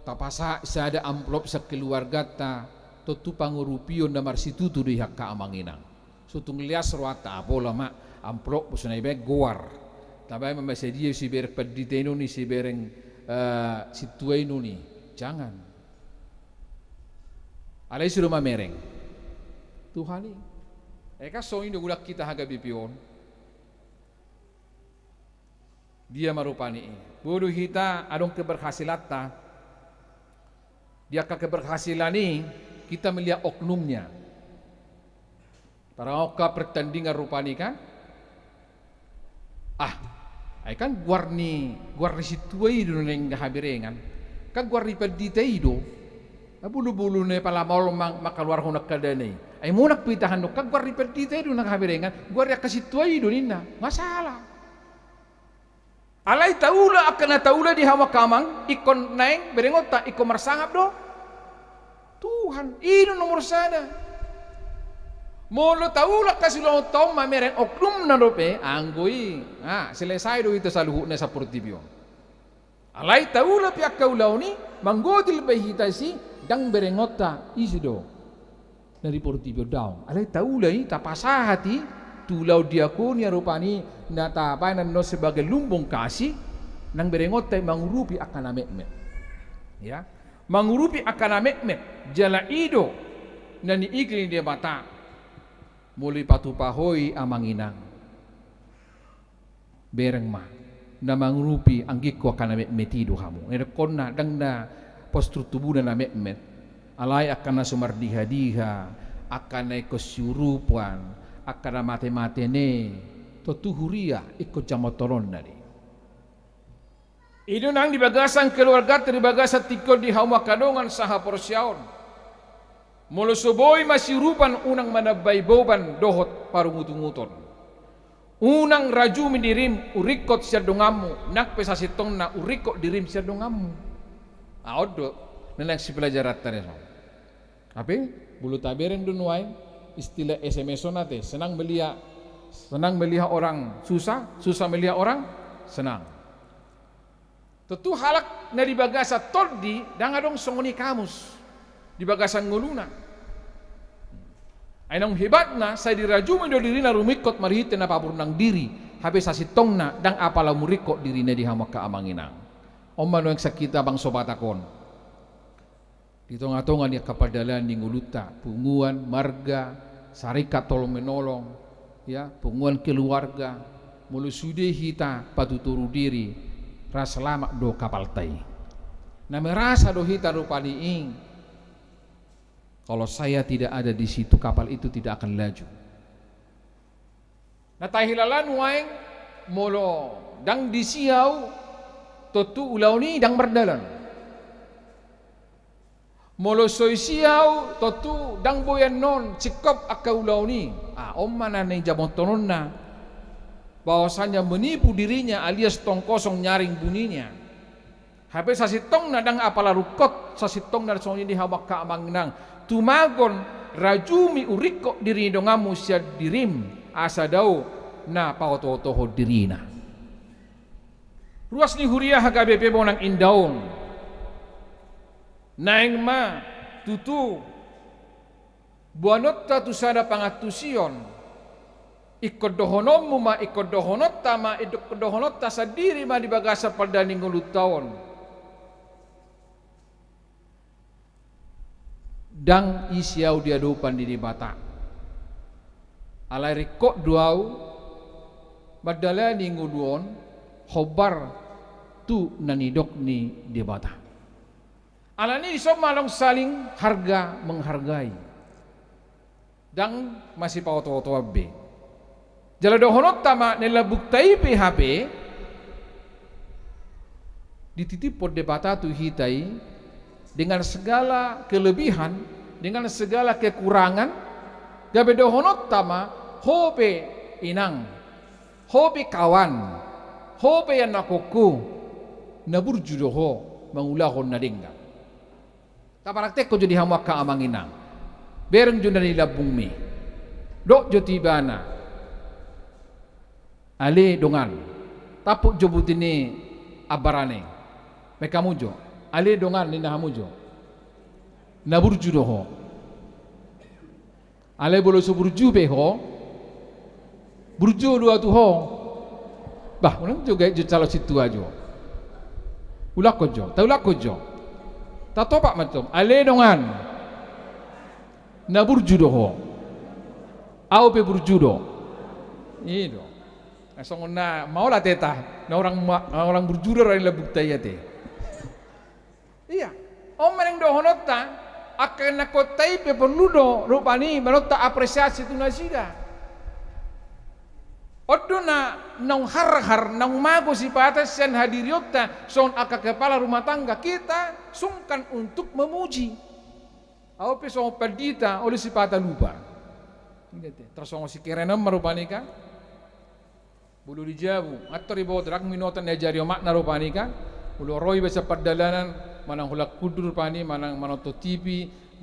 tapasahat sada amplop sian keluarganta, tontu pangurupion na marsitutu do i angka amang inang. So tung leas rohanta, ah, pola ma, amplop, boso na ibaen goar. Tabaen ma masa dia sibereng pandita i nuni, sibereng, eh, sintua i nuni. Jangan. Alai sude mamereng. Tuhan i. Eh, kan songon i do godang hita H K B P on. Dia ma rupani i. Boi do hita adong keberhasilanta. Di angka keberhasilan i, kita melihat oknumnya. Tar angka pertandingan rupani kan? Ah, ai kan goar ni, goar ni sintua i do naeng haberengan. Kan goar ni pandita i do. Ah, bulu-bulu na pala maol mang-, mangkaluarhon angka dana i. Ai monang pe itahan do, kan goar ni pandita i do naeng haberengan, goar ni angka sintua i do ninna. Masalah. Alai taula angka na taula di hamu angka amang, ingkon naeng berengonta, ingkon marsangap do Tuhan, i do nomor sada. Molo taula angka siulaonta on mamereng oknumna dope, anggo i, ah, selesai do hita saluhutna saportibi on. Alai taula pe angka ulaon i, manggotil pe hita disi, ndang berengonta, ise do na di portibi on, daong. Alai taula i, tapasahat i tu ulaon diakonia rupani, na tabaen annon sebagai lumbung kasih, nang berengonta i mangurupi angka na metmet. Ya. Mangurupi angka na metmet, jala i do na niigil ni Debata. Molo ipatupa ho i amang inang. Bereng ma, na mangurupi anggingku angka na metmet i do hamu. Edokkonna, ndang na pos turtubuna na metmet. Alai angka na so mardiha-diha, angka na ingkon siurupan, angka na mate-mate ne, tontu huria ingkon jamottononna do i. I do nang di bagasan keluarganta, di bagasan tingki on di hamu angka dongan sahaporseaon. Molo so boi masiurupan, unang manambai boban dohot parungutunguton. Unang rajumi dirim uringkot sian donganmu, nang pe sasintongna uringkot dirim sian donganmu. Ah, on do na naeng sipelajaranta dison. Hape, molo tabereng do nuaeng, istilah S M S on ate, senang melihat, senang melihat orang susah, susah melihat orang senang. Tontu halak na di bagasan tondi, ndang adong songon i kamus di bagasan ngoluna. Ai naung hebatna, sai dirajumi do dirina rumingkot marhite na paburnang diri, hape sasintongna ndang apala umringkot dirina di hamu angka amang inang. On ma nuaeng sian hita bangso Batak on. Di tonga-tonga ni angka pardalanan ni ngolunta, punguan, marga, saringkat tolong menolong, ya, punguan keluarga, molo sude hita patutoru diri, ra selamat do kapalta i. Na merasa do hita rupani i, kalau saya tidak ada di situ, kapal itu tidak akan laju. Na tahilala nuaeng, molo ndang disi au, tontu ulaon i ndang mardalan. Molo so disi au, tontu ndang boi annon singkop angka ulaon i. Ah, on ma na nijamothononna, bahwasanya menipu dirinya alias tong kosong nyaring bunyinya. Hape sasintongna ndang apala ringkot, sasintongna songon i di hamu angka amang inang. Tumagon rajumi uringkot diri ni donganmu sian dirim, asa dao na paoto-otohon dirina. Ruas ni huria H K B P Bonang Indah on. Naeng ma tutu boanonta tu sada pangantusion. Ingkon dohononmu ma, ingkon dohononta ma, ingkon dohononta sandiri ma di bagasan pardalanan ni ngolunta on. Ndang ise au di adopan ni Debata. Alai ringkot do au mandalani ngolu on hombar tu na nidok ni Debata. Alani i dison ma adong saling harga menghargai. Ndang masipaoto-otoan be. Jala dohononta ma na lambungta i pe hape dititiphon Debata tu hita i dengan segala kelebihan, dengan segala kekurangan, Gabe dohononta ma, ho pe inang, ho pe kawan, ho pe anakkonku, na burju do ho mangulahon na denggan. Tapraktekhon jo di hamu angka amang inang. Bereng jo na di lambungmi. Dok jo tu ibana. Ale dongan. Tampuk jo buti ni ambarani. Baen hamu jo. Ale dongan, ninna hamu jo. Na burju do ho. Alai molo so burju pe ho, burju do au tu ho. Bah, unang jo gabe jo calon sintua jo. Ulakhon jo, taulakhon jo. Tatopak ma tong. Ale dongan. Na burju do ho. Au pe burju do. I do. Na songon na maola teta. Na orang ma-, na orang burju do ra di lambungta i ate. Ia, on ma naeng dohononta, angka anakkonta i pe porlu do rupani manonta apresiasi tu nasida. On do na naung harhar, naung mago sipata sian hadirionta songon angka kepala rumah tangga, kita sungkan untuk memuji. Au pe songon pandita, olo sipata lupa. Tarsongon si Keren on ma rupani kan. Molo di jabu, antor iboto, ndang binoto na jadi omakna rupani kan. Molo ro iba sian pardalanan, manang holan hundul rupani, manang manonton T V,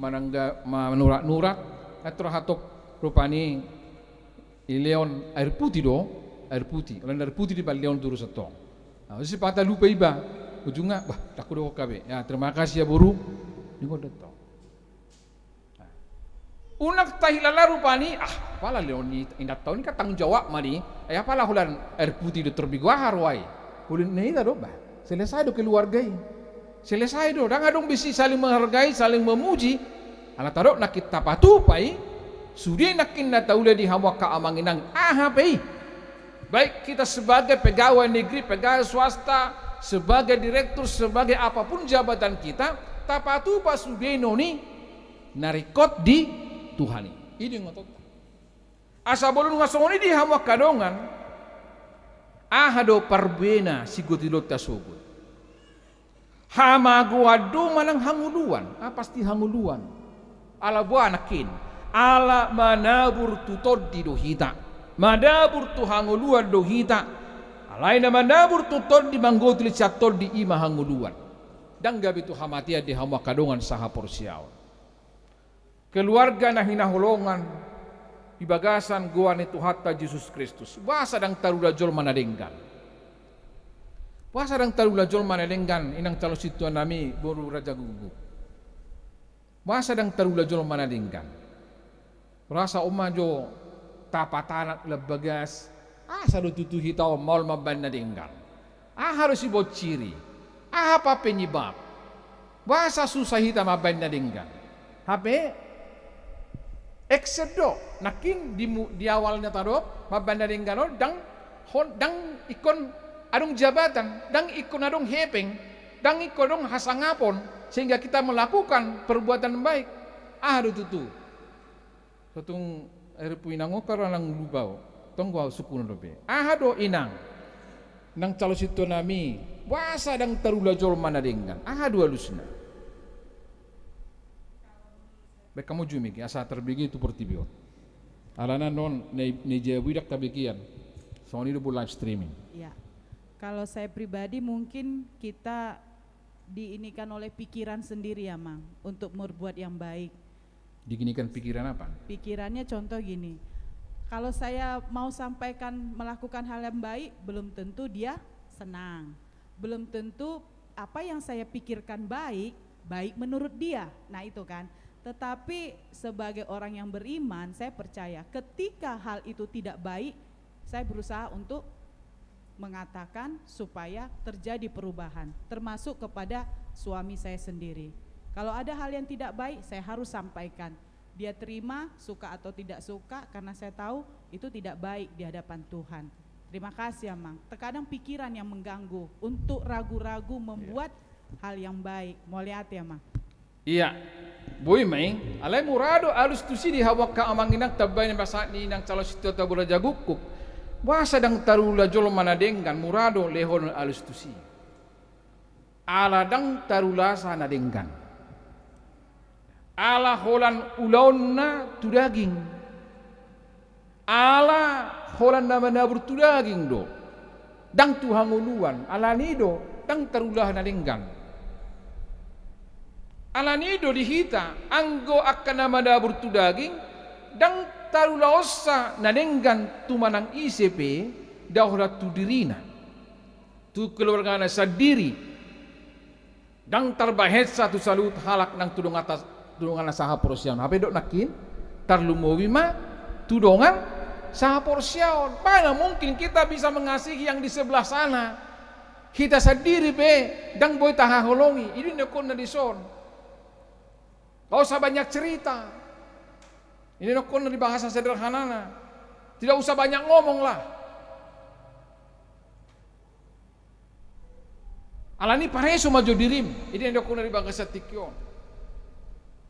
manang ga-, ma-, manurak-nurak, antor hatop rupani, dilehon air putih do, air putih. Holan air putih dipalehon tu rusa tong. Nah, sipata lupa iba. Ujungna, bah, ndang hudok hape. Ya, terima kasih ya, boru. Ninna do tong. Unang tahilala rupani, ah, apala lehon ni indanta on kan tanggung jawab ma i, eh, apala holan air putih do torbig aha ro ai. Holan na hita do bah, selesai do keluarga i. Selesai do, ndang adong be si saling menghargai, saling memuji. Ala tadok nangkin tapatupa i, sude nangkin na taula di hamu angka amang inang, aha pe i. Baik kita sebagai pegawai negeri, pegawai swasta, sebagai direktur, sebagai apapun jabatan kita, tapatupa sude non i na ringkot di Tuhan i. I do ingotonta. Asa molo nunga songon i di hamu angka dongan, aha do parbuena sigotilonta sogot? Hamagoan do manang hangoluan? Ah, pasti hangoluan. Ala boha nangkin? Ala manabur tu tondi do hita. Manabur tu hangoluan do hita. Alai na manabur tu tondi, manggotil sian tondi, i ma hangoluan. Ndang gabe tu hamatean di hamu angka dongan sahaporseaon. Keluarga na hinaholongan di bagasan goar ni Tuhanta Jesus Kristus. Boasa ndang tarula jolma na denggan? Boasa ndang tarula jolma na denggan, inang calon sintua nami, boru Raja Guguk? Boasa ndang tarula jolma na denggan? Rasa on ma jo tapatanak lam bagas, asa do tutu hita on maol mambaen na denggan. Aha do sibonciri? Aha pa penyebab? Boasa susah hita mambaen na denggan? Hape, eksen do, nangkin di mu-, di awalna tadok, mambaen na denggan on, ndang hon-, ndang ingkon adong jabatan, ndang ingkon adong hepeng, ndang ingkon adong hasangapon, sehingga kita melakukan perbuatan baik. Aha do tutu? Sotung air putih inang on, karo nang lupa ho. Tonggo au sungkun dope. Aha do inang? Nang calon sintua nami, boasa ndang tarula jolma na denggan? Aha do alusna? Baen hamu jo mik i, asa tarbege tu portibi on. Alana non na i, na i jabu i ndang tabegean. Songon i do bo live streaming. Ya. Kalau saya pribadi mungkin kita diinikan oleh pikiran sendiri ya, Mang, untuk berbuat yang baik. Diinikan pikiran apa? Pikirannya contoh gini, kalau saya mau sampaikan melakukan hal yang baik, belum tentu dia senang. Belum tentu apa yang saya pikirkan baik, baik menurut dia. Nah, itu kan. Tetapi sebagai orang yang beriman, saya percaya ketika hal itu tidak baik, saya berusaha untuk mengatakan supaya terjadi perubahan, termasuk kepada suami saya sendiri. Kalau ada hal yang tidak baik, saya harus sampaikan. Dia terima, suka atau tidak suka, karena saya tahu itu tidak baik di hadapan Tuhan. Terima kasih, Amang. Terkadang pikiran yang mengganggu untuk ragu-ragu membuat hal yang baik. Mauliate, Amang. Ia, boi ma i, alai mura do alus tusi di hamu angka amang inang, tambai ni pasahat ni inang calon sintuanta boru Raja Guguk. Boasa ndang tarula jolma na denggan, mura do lehon alus tusi. Ala ndang tarulasa na denggan. Ala holan ulaonna tu daging. Ala holan na manabur tu daging do, ndang tu hangoluan, alani do ndang tarula na denggan. Alani do di hita, anggo angka na manabur tu daging, ndang tarulaonsa na denggan tu manang ise pe, ndang holan tu dirina, tu keluargana sandiri. Ndang tarbahensa tu saluhut halak nang tu donganta, tu donganna sahaporseaon. Hape dok nangkin, tarlumobi ma tu dongan sahaporseaon. Mana mungkin kita bisa mengasihi yang di sebelah sana? Hita sandiri pe ndang boi tahaholongi. I do na nidokkonna dison. Gak usah banyak cerita. I do na nidokkonna di bahasa sederhanana. Tidak usah banyak ngomong lah. Alani pareso ma jo dirim, i do na nidokkonna di bagasan tingki on.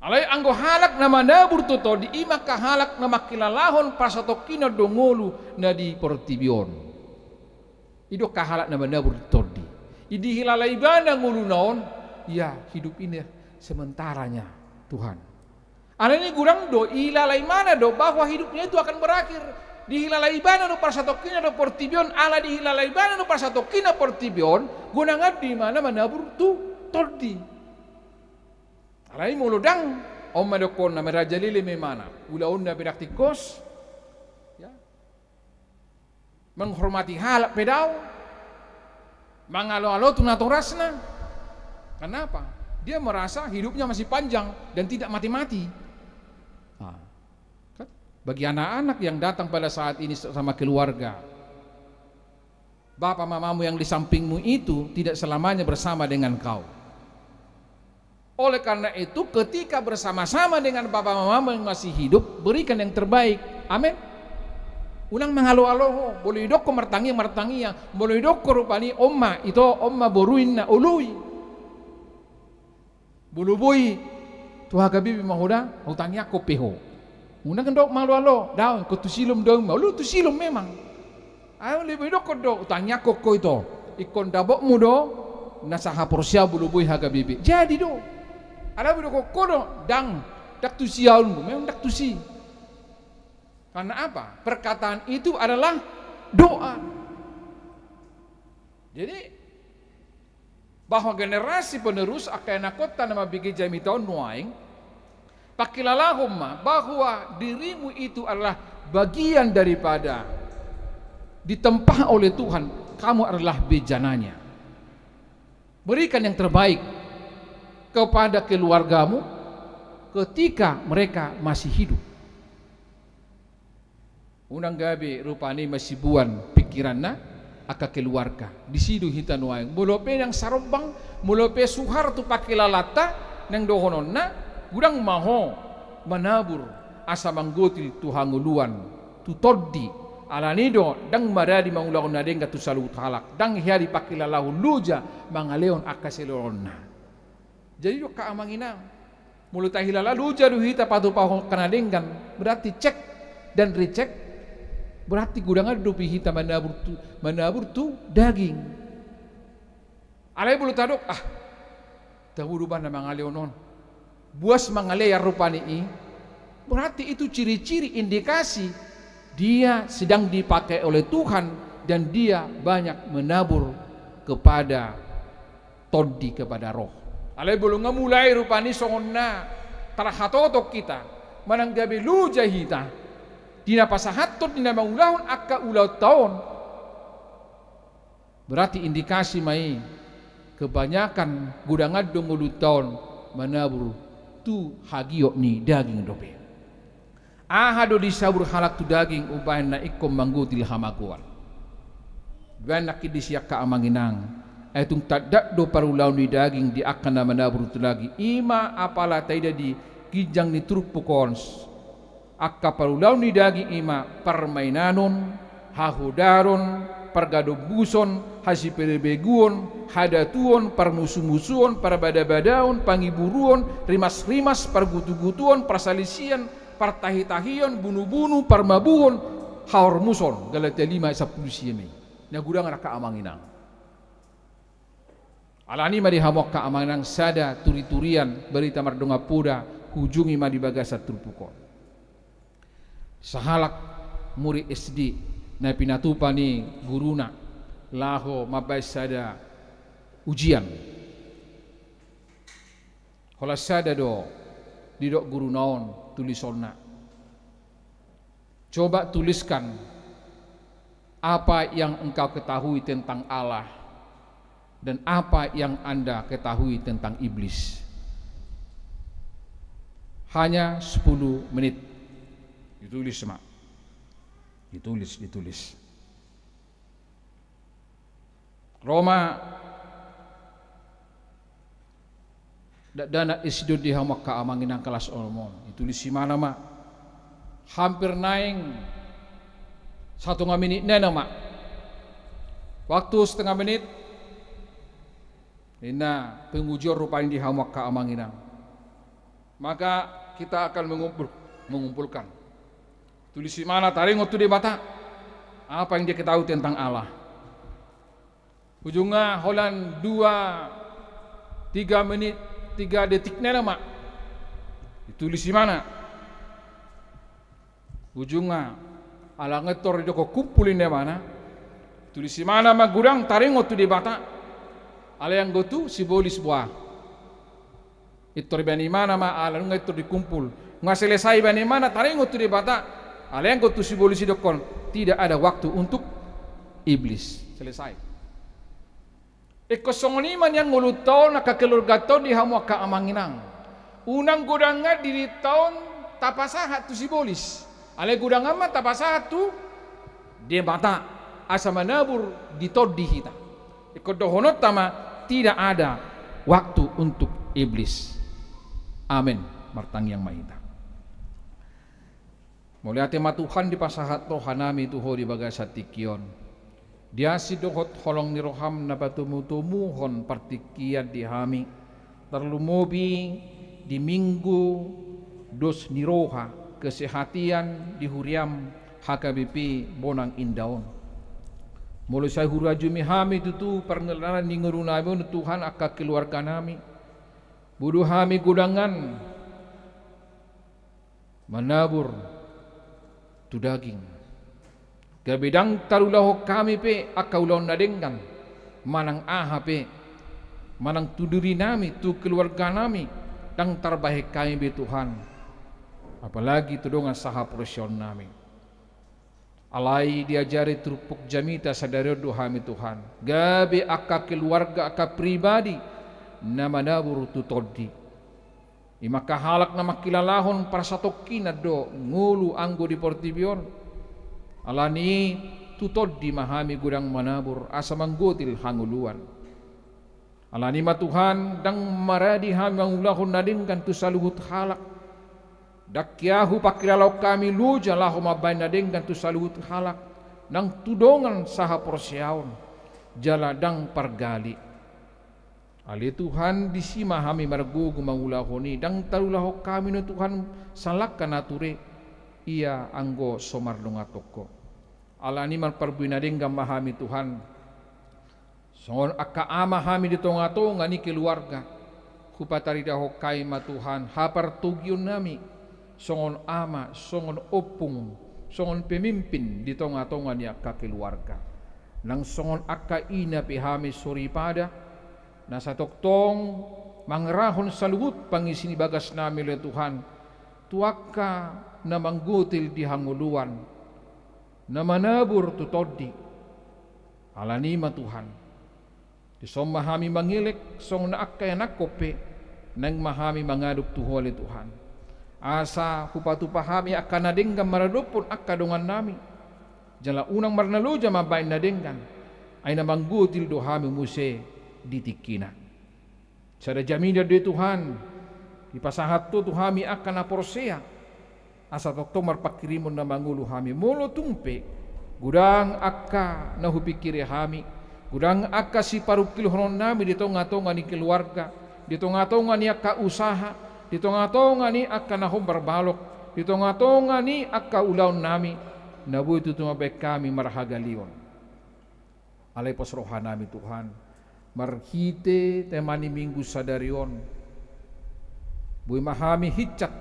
Alai anggo halak na manabur tu tondi, i ma angka halak na mangkilalahon parsatongkinan do ngolu na di portibi on. I do angka halak na manabur tu tondi. I dihilala ibana ngoluna on, ya, hidup ini sementaranya, Tuhan. Alani godang do, ihilala ibana do bahwa hidupnya itu akan berakhir. Dihilala ibana do parsatongkinan do portibi on, ala dihilala ibana do parsatongkinan portibi on, godang do ibana manabur tu tondi. Alai molo ndang, on ma dokkonna, merajalela ma ibana. Ulaonna pe ndang tingkos. Ya. Menghormati halak pe daong, mangalo-alo tu natorasna. Kenapa? Dia merasa hidupnya masih panjang dan tidak mati-mati. Nah, kan? Bagi anak-anak yang datang pada saat ini sama keluarga, bapa mamamu yang di sampingmu itu tidak selamanya bersama dengan kau. Oleh karena itu, ketika bersama-sama dengan bapa mamamu yang masih hidup, berikan yang terbaik. Amin. Unang mangalo-alo ho, molo didok ho martangiang, martangiang, molo didok ho rupani, on ma, ito, on ma boru, inna, oloi. Molo boi tu H K B P ma ho da, hutangiangkon pe ho. Unang dok mangalo-alo, daong, ingkon tu silom daong ma, olo tu silom memang. Ai molo boi didok ho do, hutangiangkon ho ito. Ingkon dapotmu do na sahaporseaon molo boi H K B P. Jadi do. Alai boi didok ho do, ndang, ndang tusi ahu, memang ndang tusi. Karena apa? Perkataan itu adalah doa. Jadi, bahwa generasi penerus angka ianakhonta na mambege jamita on nuaeng, pangkilalahon ma bahwa dirimu itu adalah bagian daripada ditempa oleh Tuhan, kamu adalah bejananya. Berikan yang terbaik kepada keluargamu ketika mereka masih hidup. Unang gabe rupani masibuan pingkiranna angka keluarga. Disi do hita nuaeng. Molo pe ndang sarombang, molo pe suhar tu pangkilalanta, nang dohononna, godang ma ho manabur asa manggotil tu hangoluan, tu tondi. Alani do, ndang maradi mangulahon na denggan tu saluhut halak, ndang hea dipangkilalahon loja mangalehon angka silehononna. Jadi do angka amang inang, molo tahilala loja do hita patupahon angka na denggan, berarti cek dan recheck, berarti godang do dope hita manabur tu, manabur tu daging. Alai molo tadok, ah, tabo do ba na mangalehon on, buas mangalean rupani i, berarti itu ciri-ciri indikasi dia sedang dipakai oleh Tuhan dan dia banyak menabur kepada tondi, kepada roh. Alai molo nga mulai rupani songon na tarhatoton hita, manang gabe loja hita di na pasahathon, di na mangulahon angka ulaonta on, berarti indikasi ma i kebanyakan godang do ngolunta on manabur tu hagiot ni daging dope. Aha do disabur halak tu daging umbahen na ingkon manggotil hamagoan? Umbahen nangkin disi angka amang inang, ai tung tanda do parulaon ni daging di angka na manabur tu daging, i ma apala taida di ginjang ni turpuk on. Angka parulaon ni daging i ma parmainanon, hahodaron, pargadombuson, hasipelebeguon, hadatuon, parmusumusuon, parbadabadaon, pangiburuon, rimasrimas, pargutugutuon, parsalisian, partahitahion, bunubunu, parmabuhon, haormuson. Galatia lima sampulu sia ma i. Na godang angka amang inang. Alani ma di hamu angka amang inang, sada turiturian, barita mardongan poda, hujungi ma di bagasan turpuk on. Sahalak murid S D na pinatupa ni guruna laho mambaen sada ujian. Holan sada do didok guruna on tulisonna. Coba tuliskan apa yang engkau ketahui tentang Allah dan apa yang Anda ketahui tentang iblis. Hanya sepuluh menit. Ditulis ma. Ditulis, ditulis. Ro ma dakdanak S D on di hamu angka amang inang kelas onom on. Ditulis ibana ma. Hampir naeng satonga menit nai nama. Waktu setengah menit. Ninna pengujian rupani di hamu angka amang inang. Maka kita akan mengumpul, mengumpulkan. Tulis ibana taringot tu Debata. Apa yang dia ketahui tentang Allah. Ujungna holan dua, tiga menit, tiga detik nai nama. Ditulis ibana. Ujungna ala nga tor didok kumpul ninna ibana. Tulis ibana ma godang taringot tu Debata. Alai anggo tu sibolis boha. Pintor ibana ma ala nunga pintor dikumpul. Nga selesai ibana taringot tu Debata. Alai anggo tu sibolis didokkon, tidak ada waktu untuk iblis. Selesai. Ingkon songon i ma nian ngolunta on angka keluarganta on di hamu angka amang inang. Unang godang dirinta on tapasahat tu sibolis. Alai godang ma tapasahat tu Debata asa manabur di tondi hita. Ingkon dohononta ma, tidak ada waktu untuk iblis. Amen. Martangiang ma hita. Mauliate ma Tuhan dipasahat rohanami tu Ho di bagasan tingki on. Di asi dohot holong ni roham na patomutomuhon partingkian di hami. Tarlumobi di Minggu dos ni roha kesehatan di huriam H K B P Bonang Indah on. Molo sai hurajumi hami tutu parngelanan ni ngolunami on Tuhan angka keluarganami. Boi do hami godang manabur tu daging. Gabe ndang tarulahon hami pe angka ulaon na denggan, manang aha pe, manang tu dirinami, tu keluarganami, ndang tarbahen hami be Tuhan. Apalagi tu dongan sahaporseaonnami. Alai diajari turpuk jamita sadari on do hami Tuhan. Gabe angka keluarga, angka pribadi, na manabur tu tondi. Ima angka halak na mangkilalahon parsatongkinan do ngolu anggo di portibi on. Alani i tu tondi ma hami godang manabur asa manggotil hangoluan. Alani i ma Tuhan, ndang maradi hami mangulahon na denggan tu saluhut halak. Ndang hea hupangkilalahon hami loja laho mambahen na denggan tu saluhut halak, nang tu dongan sahaporseaon, jala ndang pargali. Ale Tuhan, disi ma hami margogo mangulahon i, ndang tarulahon hami nuaeng Tuhan salangka na ture, ia anggo so mardongan tu Ho. Alani i marparbue na denggan ma hami Tuhan. Songon angka ama hami di tongatonga ni keluarga, hupataridahon hami ma Tuhan hapartogionnami, songon ama, songon ompung, songon pemimpin di tongatonga ni angka keluarga. Nang songon angka ina pe hami soripada, na satongtong mangerahon saluhut pangisi ni bagasnami ale Tuhan, tu angka na manggotil di hangoluan, na manabur tu tondi. Alani i ma Tuhan, dison ma hami mangelek songon angka ianakhon pe, naeng ma hami mangadop tu Ho ale Tuhan. Asa hupatupa hami angka na denggan maradophon angka dongannami. Jala unang marnaloja mambahen na denggan, ai na manggotil do hami muse di tingkina. Sada jaminan do i Tuhan, dipasahat Ho tu hami angka na porsea, asa tongtong marpangkirimon na mangolu hami. Molo tung pe godang angka na hupingkiri hami, godang angka siparungkilhononnami di tongatonga ni keluarga, di tongatonga ni angka usaha, di tongatonga ni angka na hombar balok, di tongatonga ni angka ulaonnami, na boi tutu mambahen hami marhagalion. Alai pos rohanami Tuhan, marhite tema ni Minggu sadari on, boi ma hami hinsat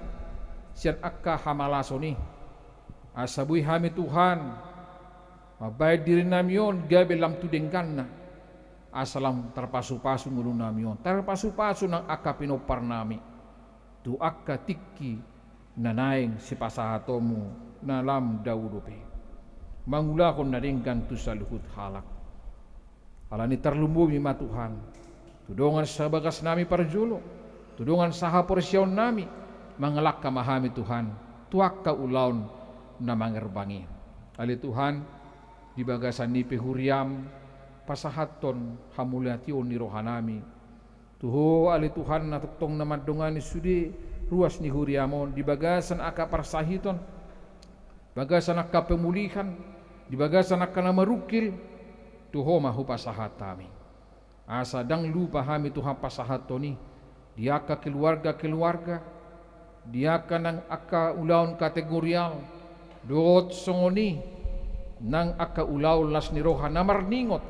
sian angka hamalason i. Asa boi hami Tuhan mambahen dirinami on gabe lam tu dengganna, asa lam tarpasupasu ngolunami on, tarpasupasu nang angka pinomparnami tu angka tingki na naeng sipasahatonmu na lam dao dope, mangulahon na denggan tu saluhut halak. Alani tarlumobi ma Tuhan, tu dongan sabagasnami parjolo, tu dongan sahaporseaonnami, mangalangka ma hami Tuhan tu angka ulaon na mangerbang i. Ale Tuhan, di bagasan ni pe huriam pasahathon hamauliateon ni rohanami tu Ho, ale Tuhan, na tongtong na mandongani sude ruas ni huriam on di bagasan angka parsahiton, bagasan angka pemulihan, di bagasan angka na marungkil, tu Ho ma hupasahat hami. Asa ndang lupa hami Tuhan pasahathon i di angka keluarga-keluarga, di angka nang angka ulaon kategorial, dohot songon i nang angka ulaon las ni roha na marningot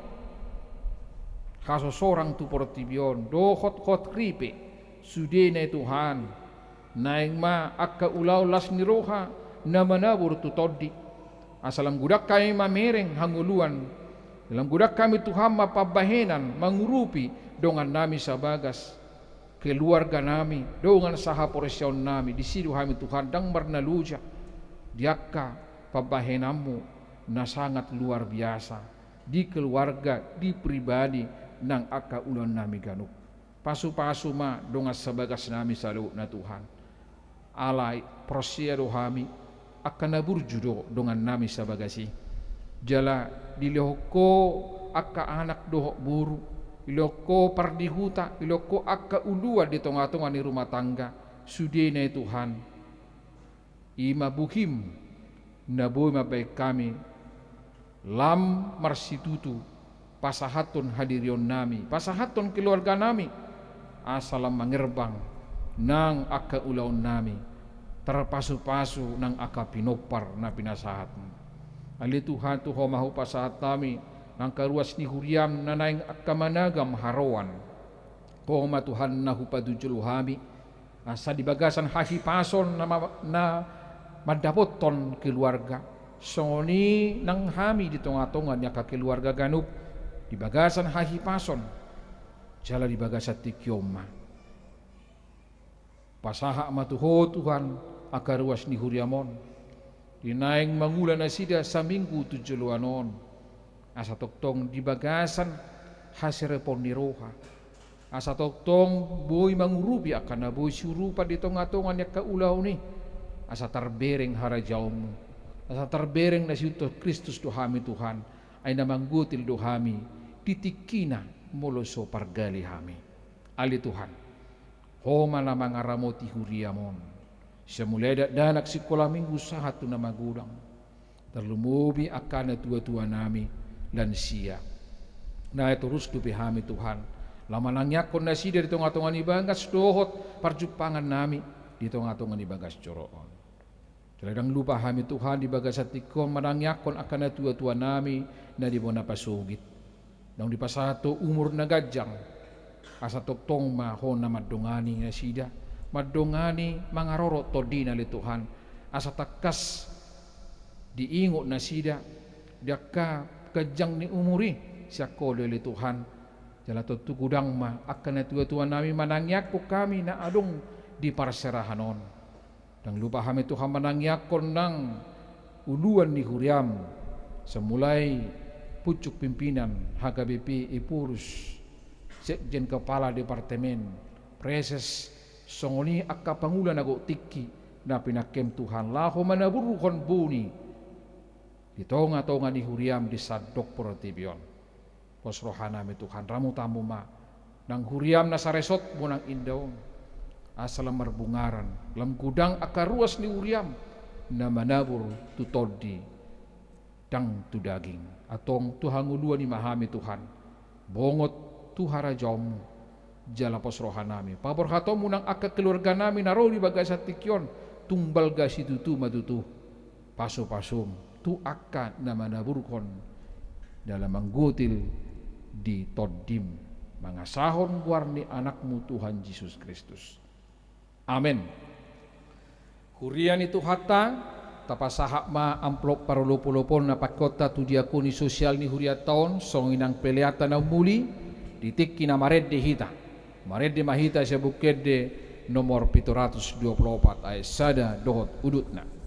hasosorang tu portibi on, dohot hot ripe, sudena i Tuhan, naeng ma angka ulaon las ni roha na manabur tu tondi. Asa lam godang hami mamereng hangoluan, lam godang hami Tuhan ma pambahenan mangurupi dongannami sabagas, keluarganami, dongan sahaporseaonnami, disi do hami Tuhan ndang marnaloja di angka pambahenanmu na sangat luar biasa di keluarga, di pribadi, nang angka ulaonnami ganup. Pasupasu ma dongan sabagasnami saluhutna Tuhan. Alai porsea do hami, angka na burju do dongannami sabagas i. Jala dilehon Ho angka anak dohot boru, dilehon Ho pardihuta, dilehon Ho angka uluan di tonga-tonga ni rumah tangga, sudena i Tuhan, i ma buhim na boi mambahen hami lam marsitutu pasahathon hadirionnami, pasahathon keluarganami, asa lam mangerbang nang angka ulaonnami, tarpasupasu nang angka pinompar na pinasahatmu. Ale Tuhan, tu Ho ma hupasahat hami nang angka ruas ni huriam na naeng angka managam haroan. Ho ma Tuhan na hupatujolo hami, asa di bagasan hahipason na ma-, na mandapothon keluarga, songon i nang hami di tonga-tonga ni angka keluarga ganup, di bagasan hahipason, jala di bagasan tingki on ma. Pasahat ma tu Ho Tuhan angka ruas ni huriam on, di naeng mangula nasida saminggu tu joloan on, asa tongtong di bagasan haserepon ni roha, asa tongtong boi mangurupi angka na boi siurupan di tonga-tonga ni angka ulaon i, asa tarbereng harajaonmu, asa tarbereng na siihuthon Kristus do hami Tuhan, ai na manggotil do hami di tingkina molo so pargali hami. Ale Tuhan, Ho ma na mangaramoti huriam on, sai mulai dakdanak sikola minggu sahat tu na magodang, tarlumobi angka na tua-tuanami, lansia. Naeng torus dope hami Tuhan, lam manangiangkon nasida di tonga-tonga ni bagas dohot parjumpangannami di tonga-tonga ni bagas joro on. Jala ndang lupa hami Tuhan di bagasan tingki on manangiangkon angka na tua-tuanami na di bona pasogit. Naung dipasahat Ho umur na ganjang, asa tongtong ma Ho na mandongani nasida, mandongani mangarorot tondina ale Tuhan, asa tangkas diingot nasida di angka ganjang ni umur i sian Ho do ale Tuhan. Jala tontu godang ma angka na tua-tuanami manangiangkon hami na adong di parserahan on. Ndang lupa hami Tuhan manangiangkon nang uluan ni huriam, sai mulai pucuk pimpinan H K B P Ephorus, sekjen kepala departemen, praeses, songon i angka pangula na gok tingki na pinangkem Tuhan laho manaburhon boru di tonga-tonga ni huriam di sandok portibi on. Pos rohanami Tuhan, ramutanmu ma nang huriam na saresort bonang inda on, asa lam marbungaran, lam godang angka ruas ni huriam na manabur tu tondi, ndang tu daging. Antong tu hangoluan i ma hami Tuhan, bongot tu harajaonmu, jala pos rohanami paborhatonmu nang angka keluarganami na ro di bagasan tingki on, tung balga situtu ma tutu pasupasum tu angka na manaburhon dalan manggotil di tondim, mangasahon goar ni Anakmu Tuhan Jesus Kristus. Amen. Huria ni Tuhanta, Tapasahat ma amplop parolopolopon na pakeonta tu diakoni sosial ni hurianta on, songon i nang peleanta na umuli, di tingki na marende hita. Marende ma hita sian Buku Ende nomor pitu ratus dua pulu opat ayat sada dohot udutna.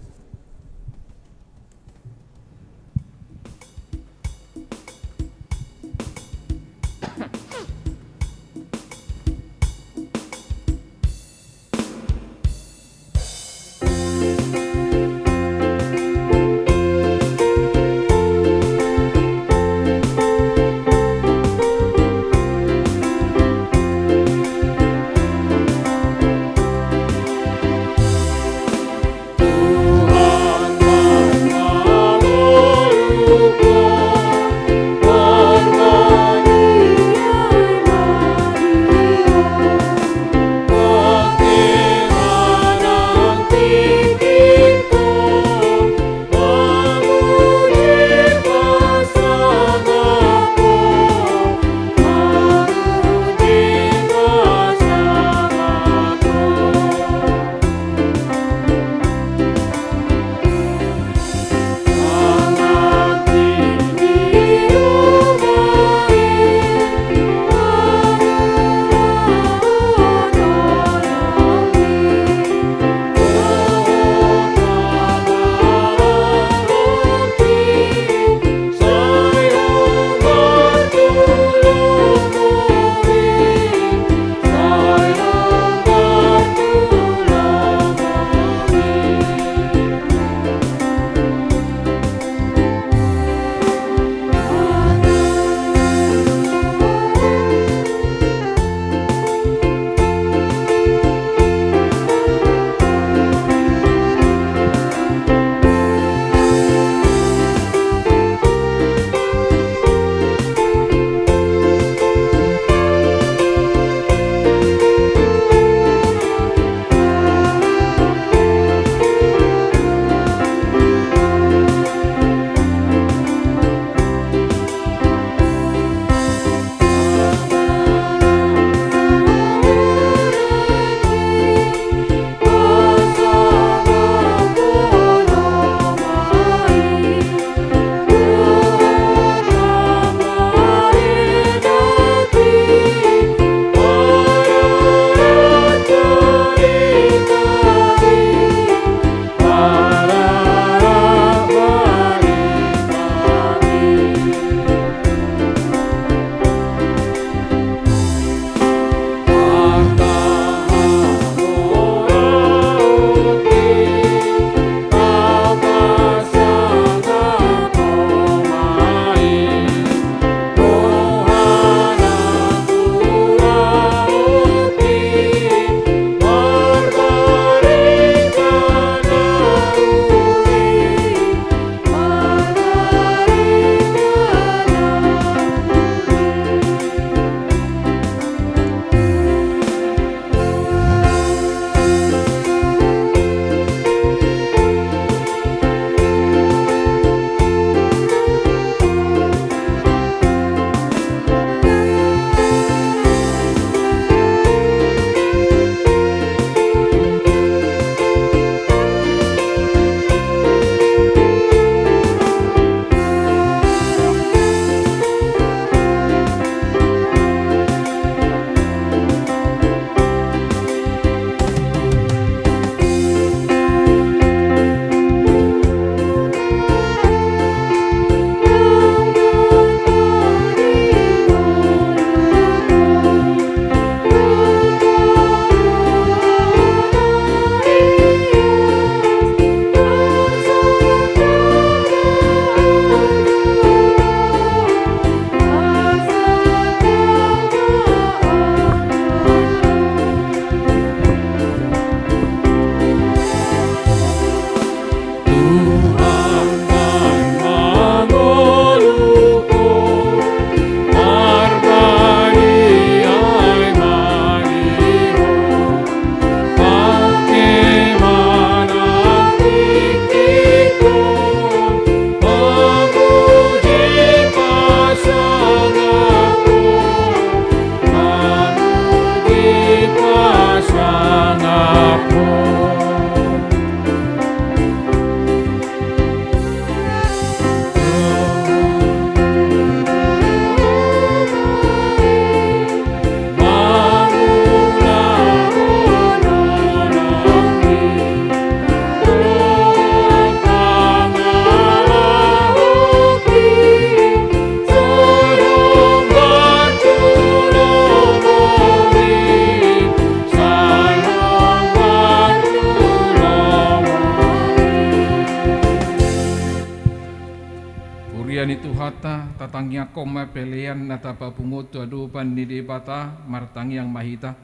Debata, tatangiangkon ma pelean na tapapungu tu adopan ni Debata, martangiang ma hita.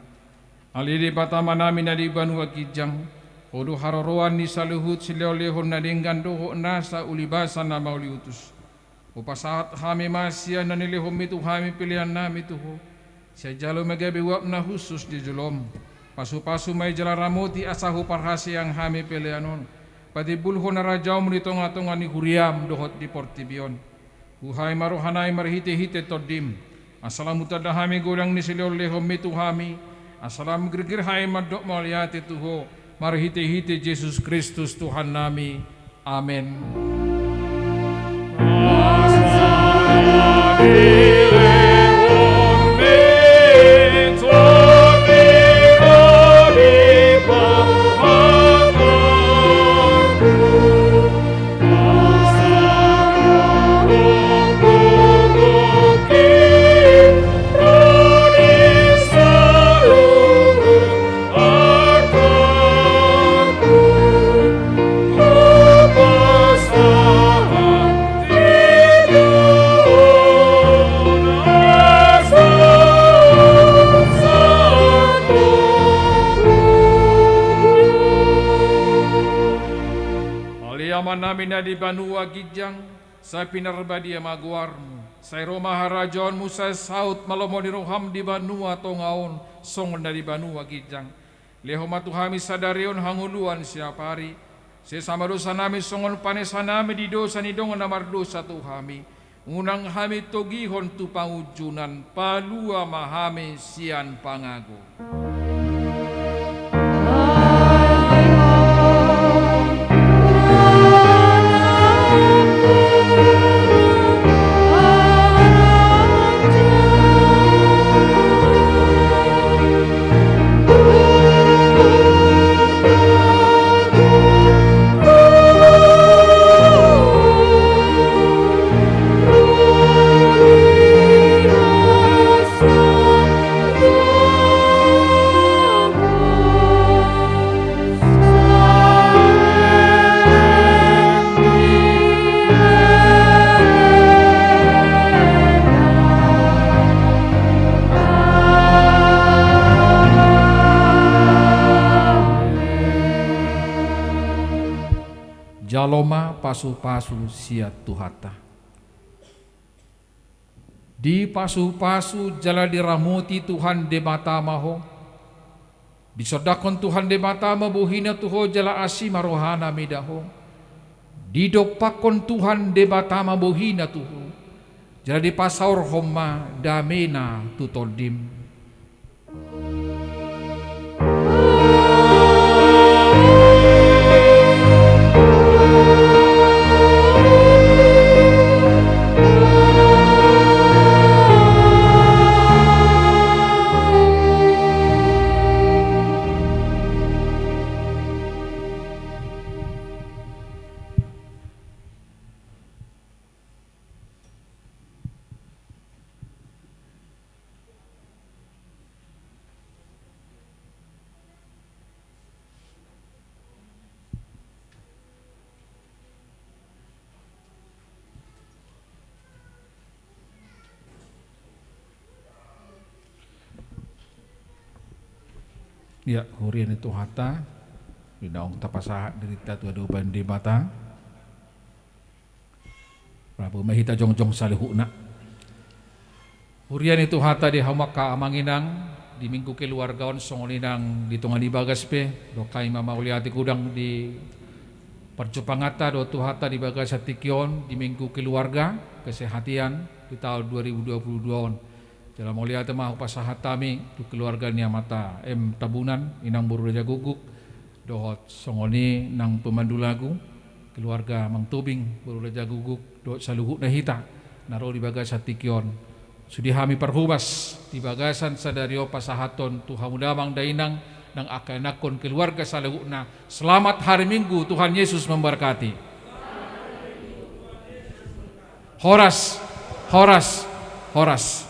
Ale Debata Amanami na di banua ginjang, Ho do haroroan ni saluhut silehonlehon na denggan dohot nasa ulibasa na mauliutus. Hupasahat hami ma sian na nilehonmi tu hami peleannami tu Ho. Sai jalo ma gabe uap na hushus di jolom. Pasupasu ma i jala ramoti asa huparhaseang hami pelean on patimbulhon harajaonmu di tongatonga ni huriam dohot di portibi on. Buhai ma rohanami marhitehite Tondim, asa lam hutanda hami godang ni silehonlehonmi tu hami, asa lam girgir hami mandok mauliate tu Ho marhitehite Jesus Kristus Tuhannami. Amen. Ale Amanami na di banua ginjang, sai pinarbadia ma goarmu, sai ro ma harajaonmu, sai saut ma lomo ni roham di banua tonga on songon na di banua ginjang. Lehon ma tu hami sadari on hangoluan siapari. Sesa ma dosanami songon panesanami di dosa ni dongan na mardosa tu hami. Unang hami togihon tu pangunjunan, palua ma hami sian pangago. Jalo ma pasupasu sian Tuhanta. Dipasupasu jala diramoti Tuhan Debata ma ho. Disondangkon Tuhan Debata ma bohina tu ho jala asi ma rohana mida ho. Didompakkon Tuhan Debata ma bohina tu ho, jala dipasaorhon ma damena tu tondim. Ia, huria ni Tuhanta, di naung tapasahat dirinta tu adopan ni Debata. Rap ma hita jongjong saluhutna. Huria ni Tuhanta, di hamu angka amang inang, di Minggu Keluarga on songon i nang di tonga ni bagas pe, dohot hami ma mauliate godang di parjumpanganta dohot Tuhanta di bagasan tingki on di Minggu Keluarga Kesehatan di taon dua ribu dua puluh dua on. Jala mauliate ma hupasahat hami tu keluarga ni Amanta M Tambunan, Inang boru Raja Guguk, dohot songon i nang pemandu lagu, keluarga Amang Tobing boru Raja Guguk, dohot saluhutna hita na ro di bagasan tingki on. Sude hami parhobas di bagasan sadari on pasahathon tu hamu damang dainang nang angka ianakhon keluarga saluhutna. Selamat hari Minggu, Tuhan Yesus memberkati. Horas, horas, horas.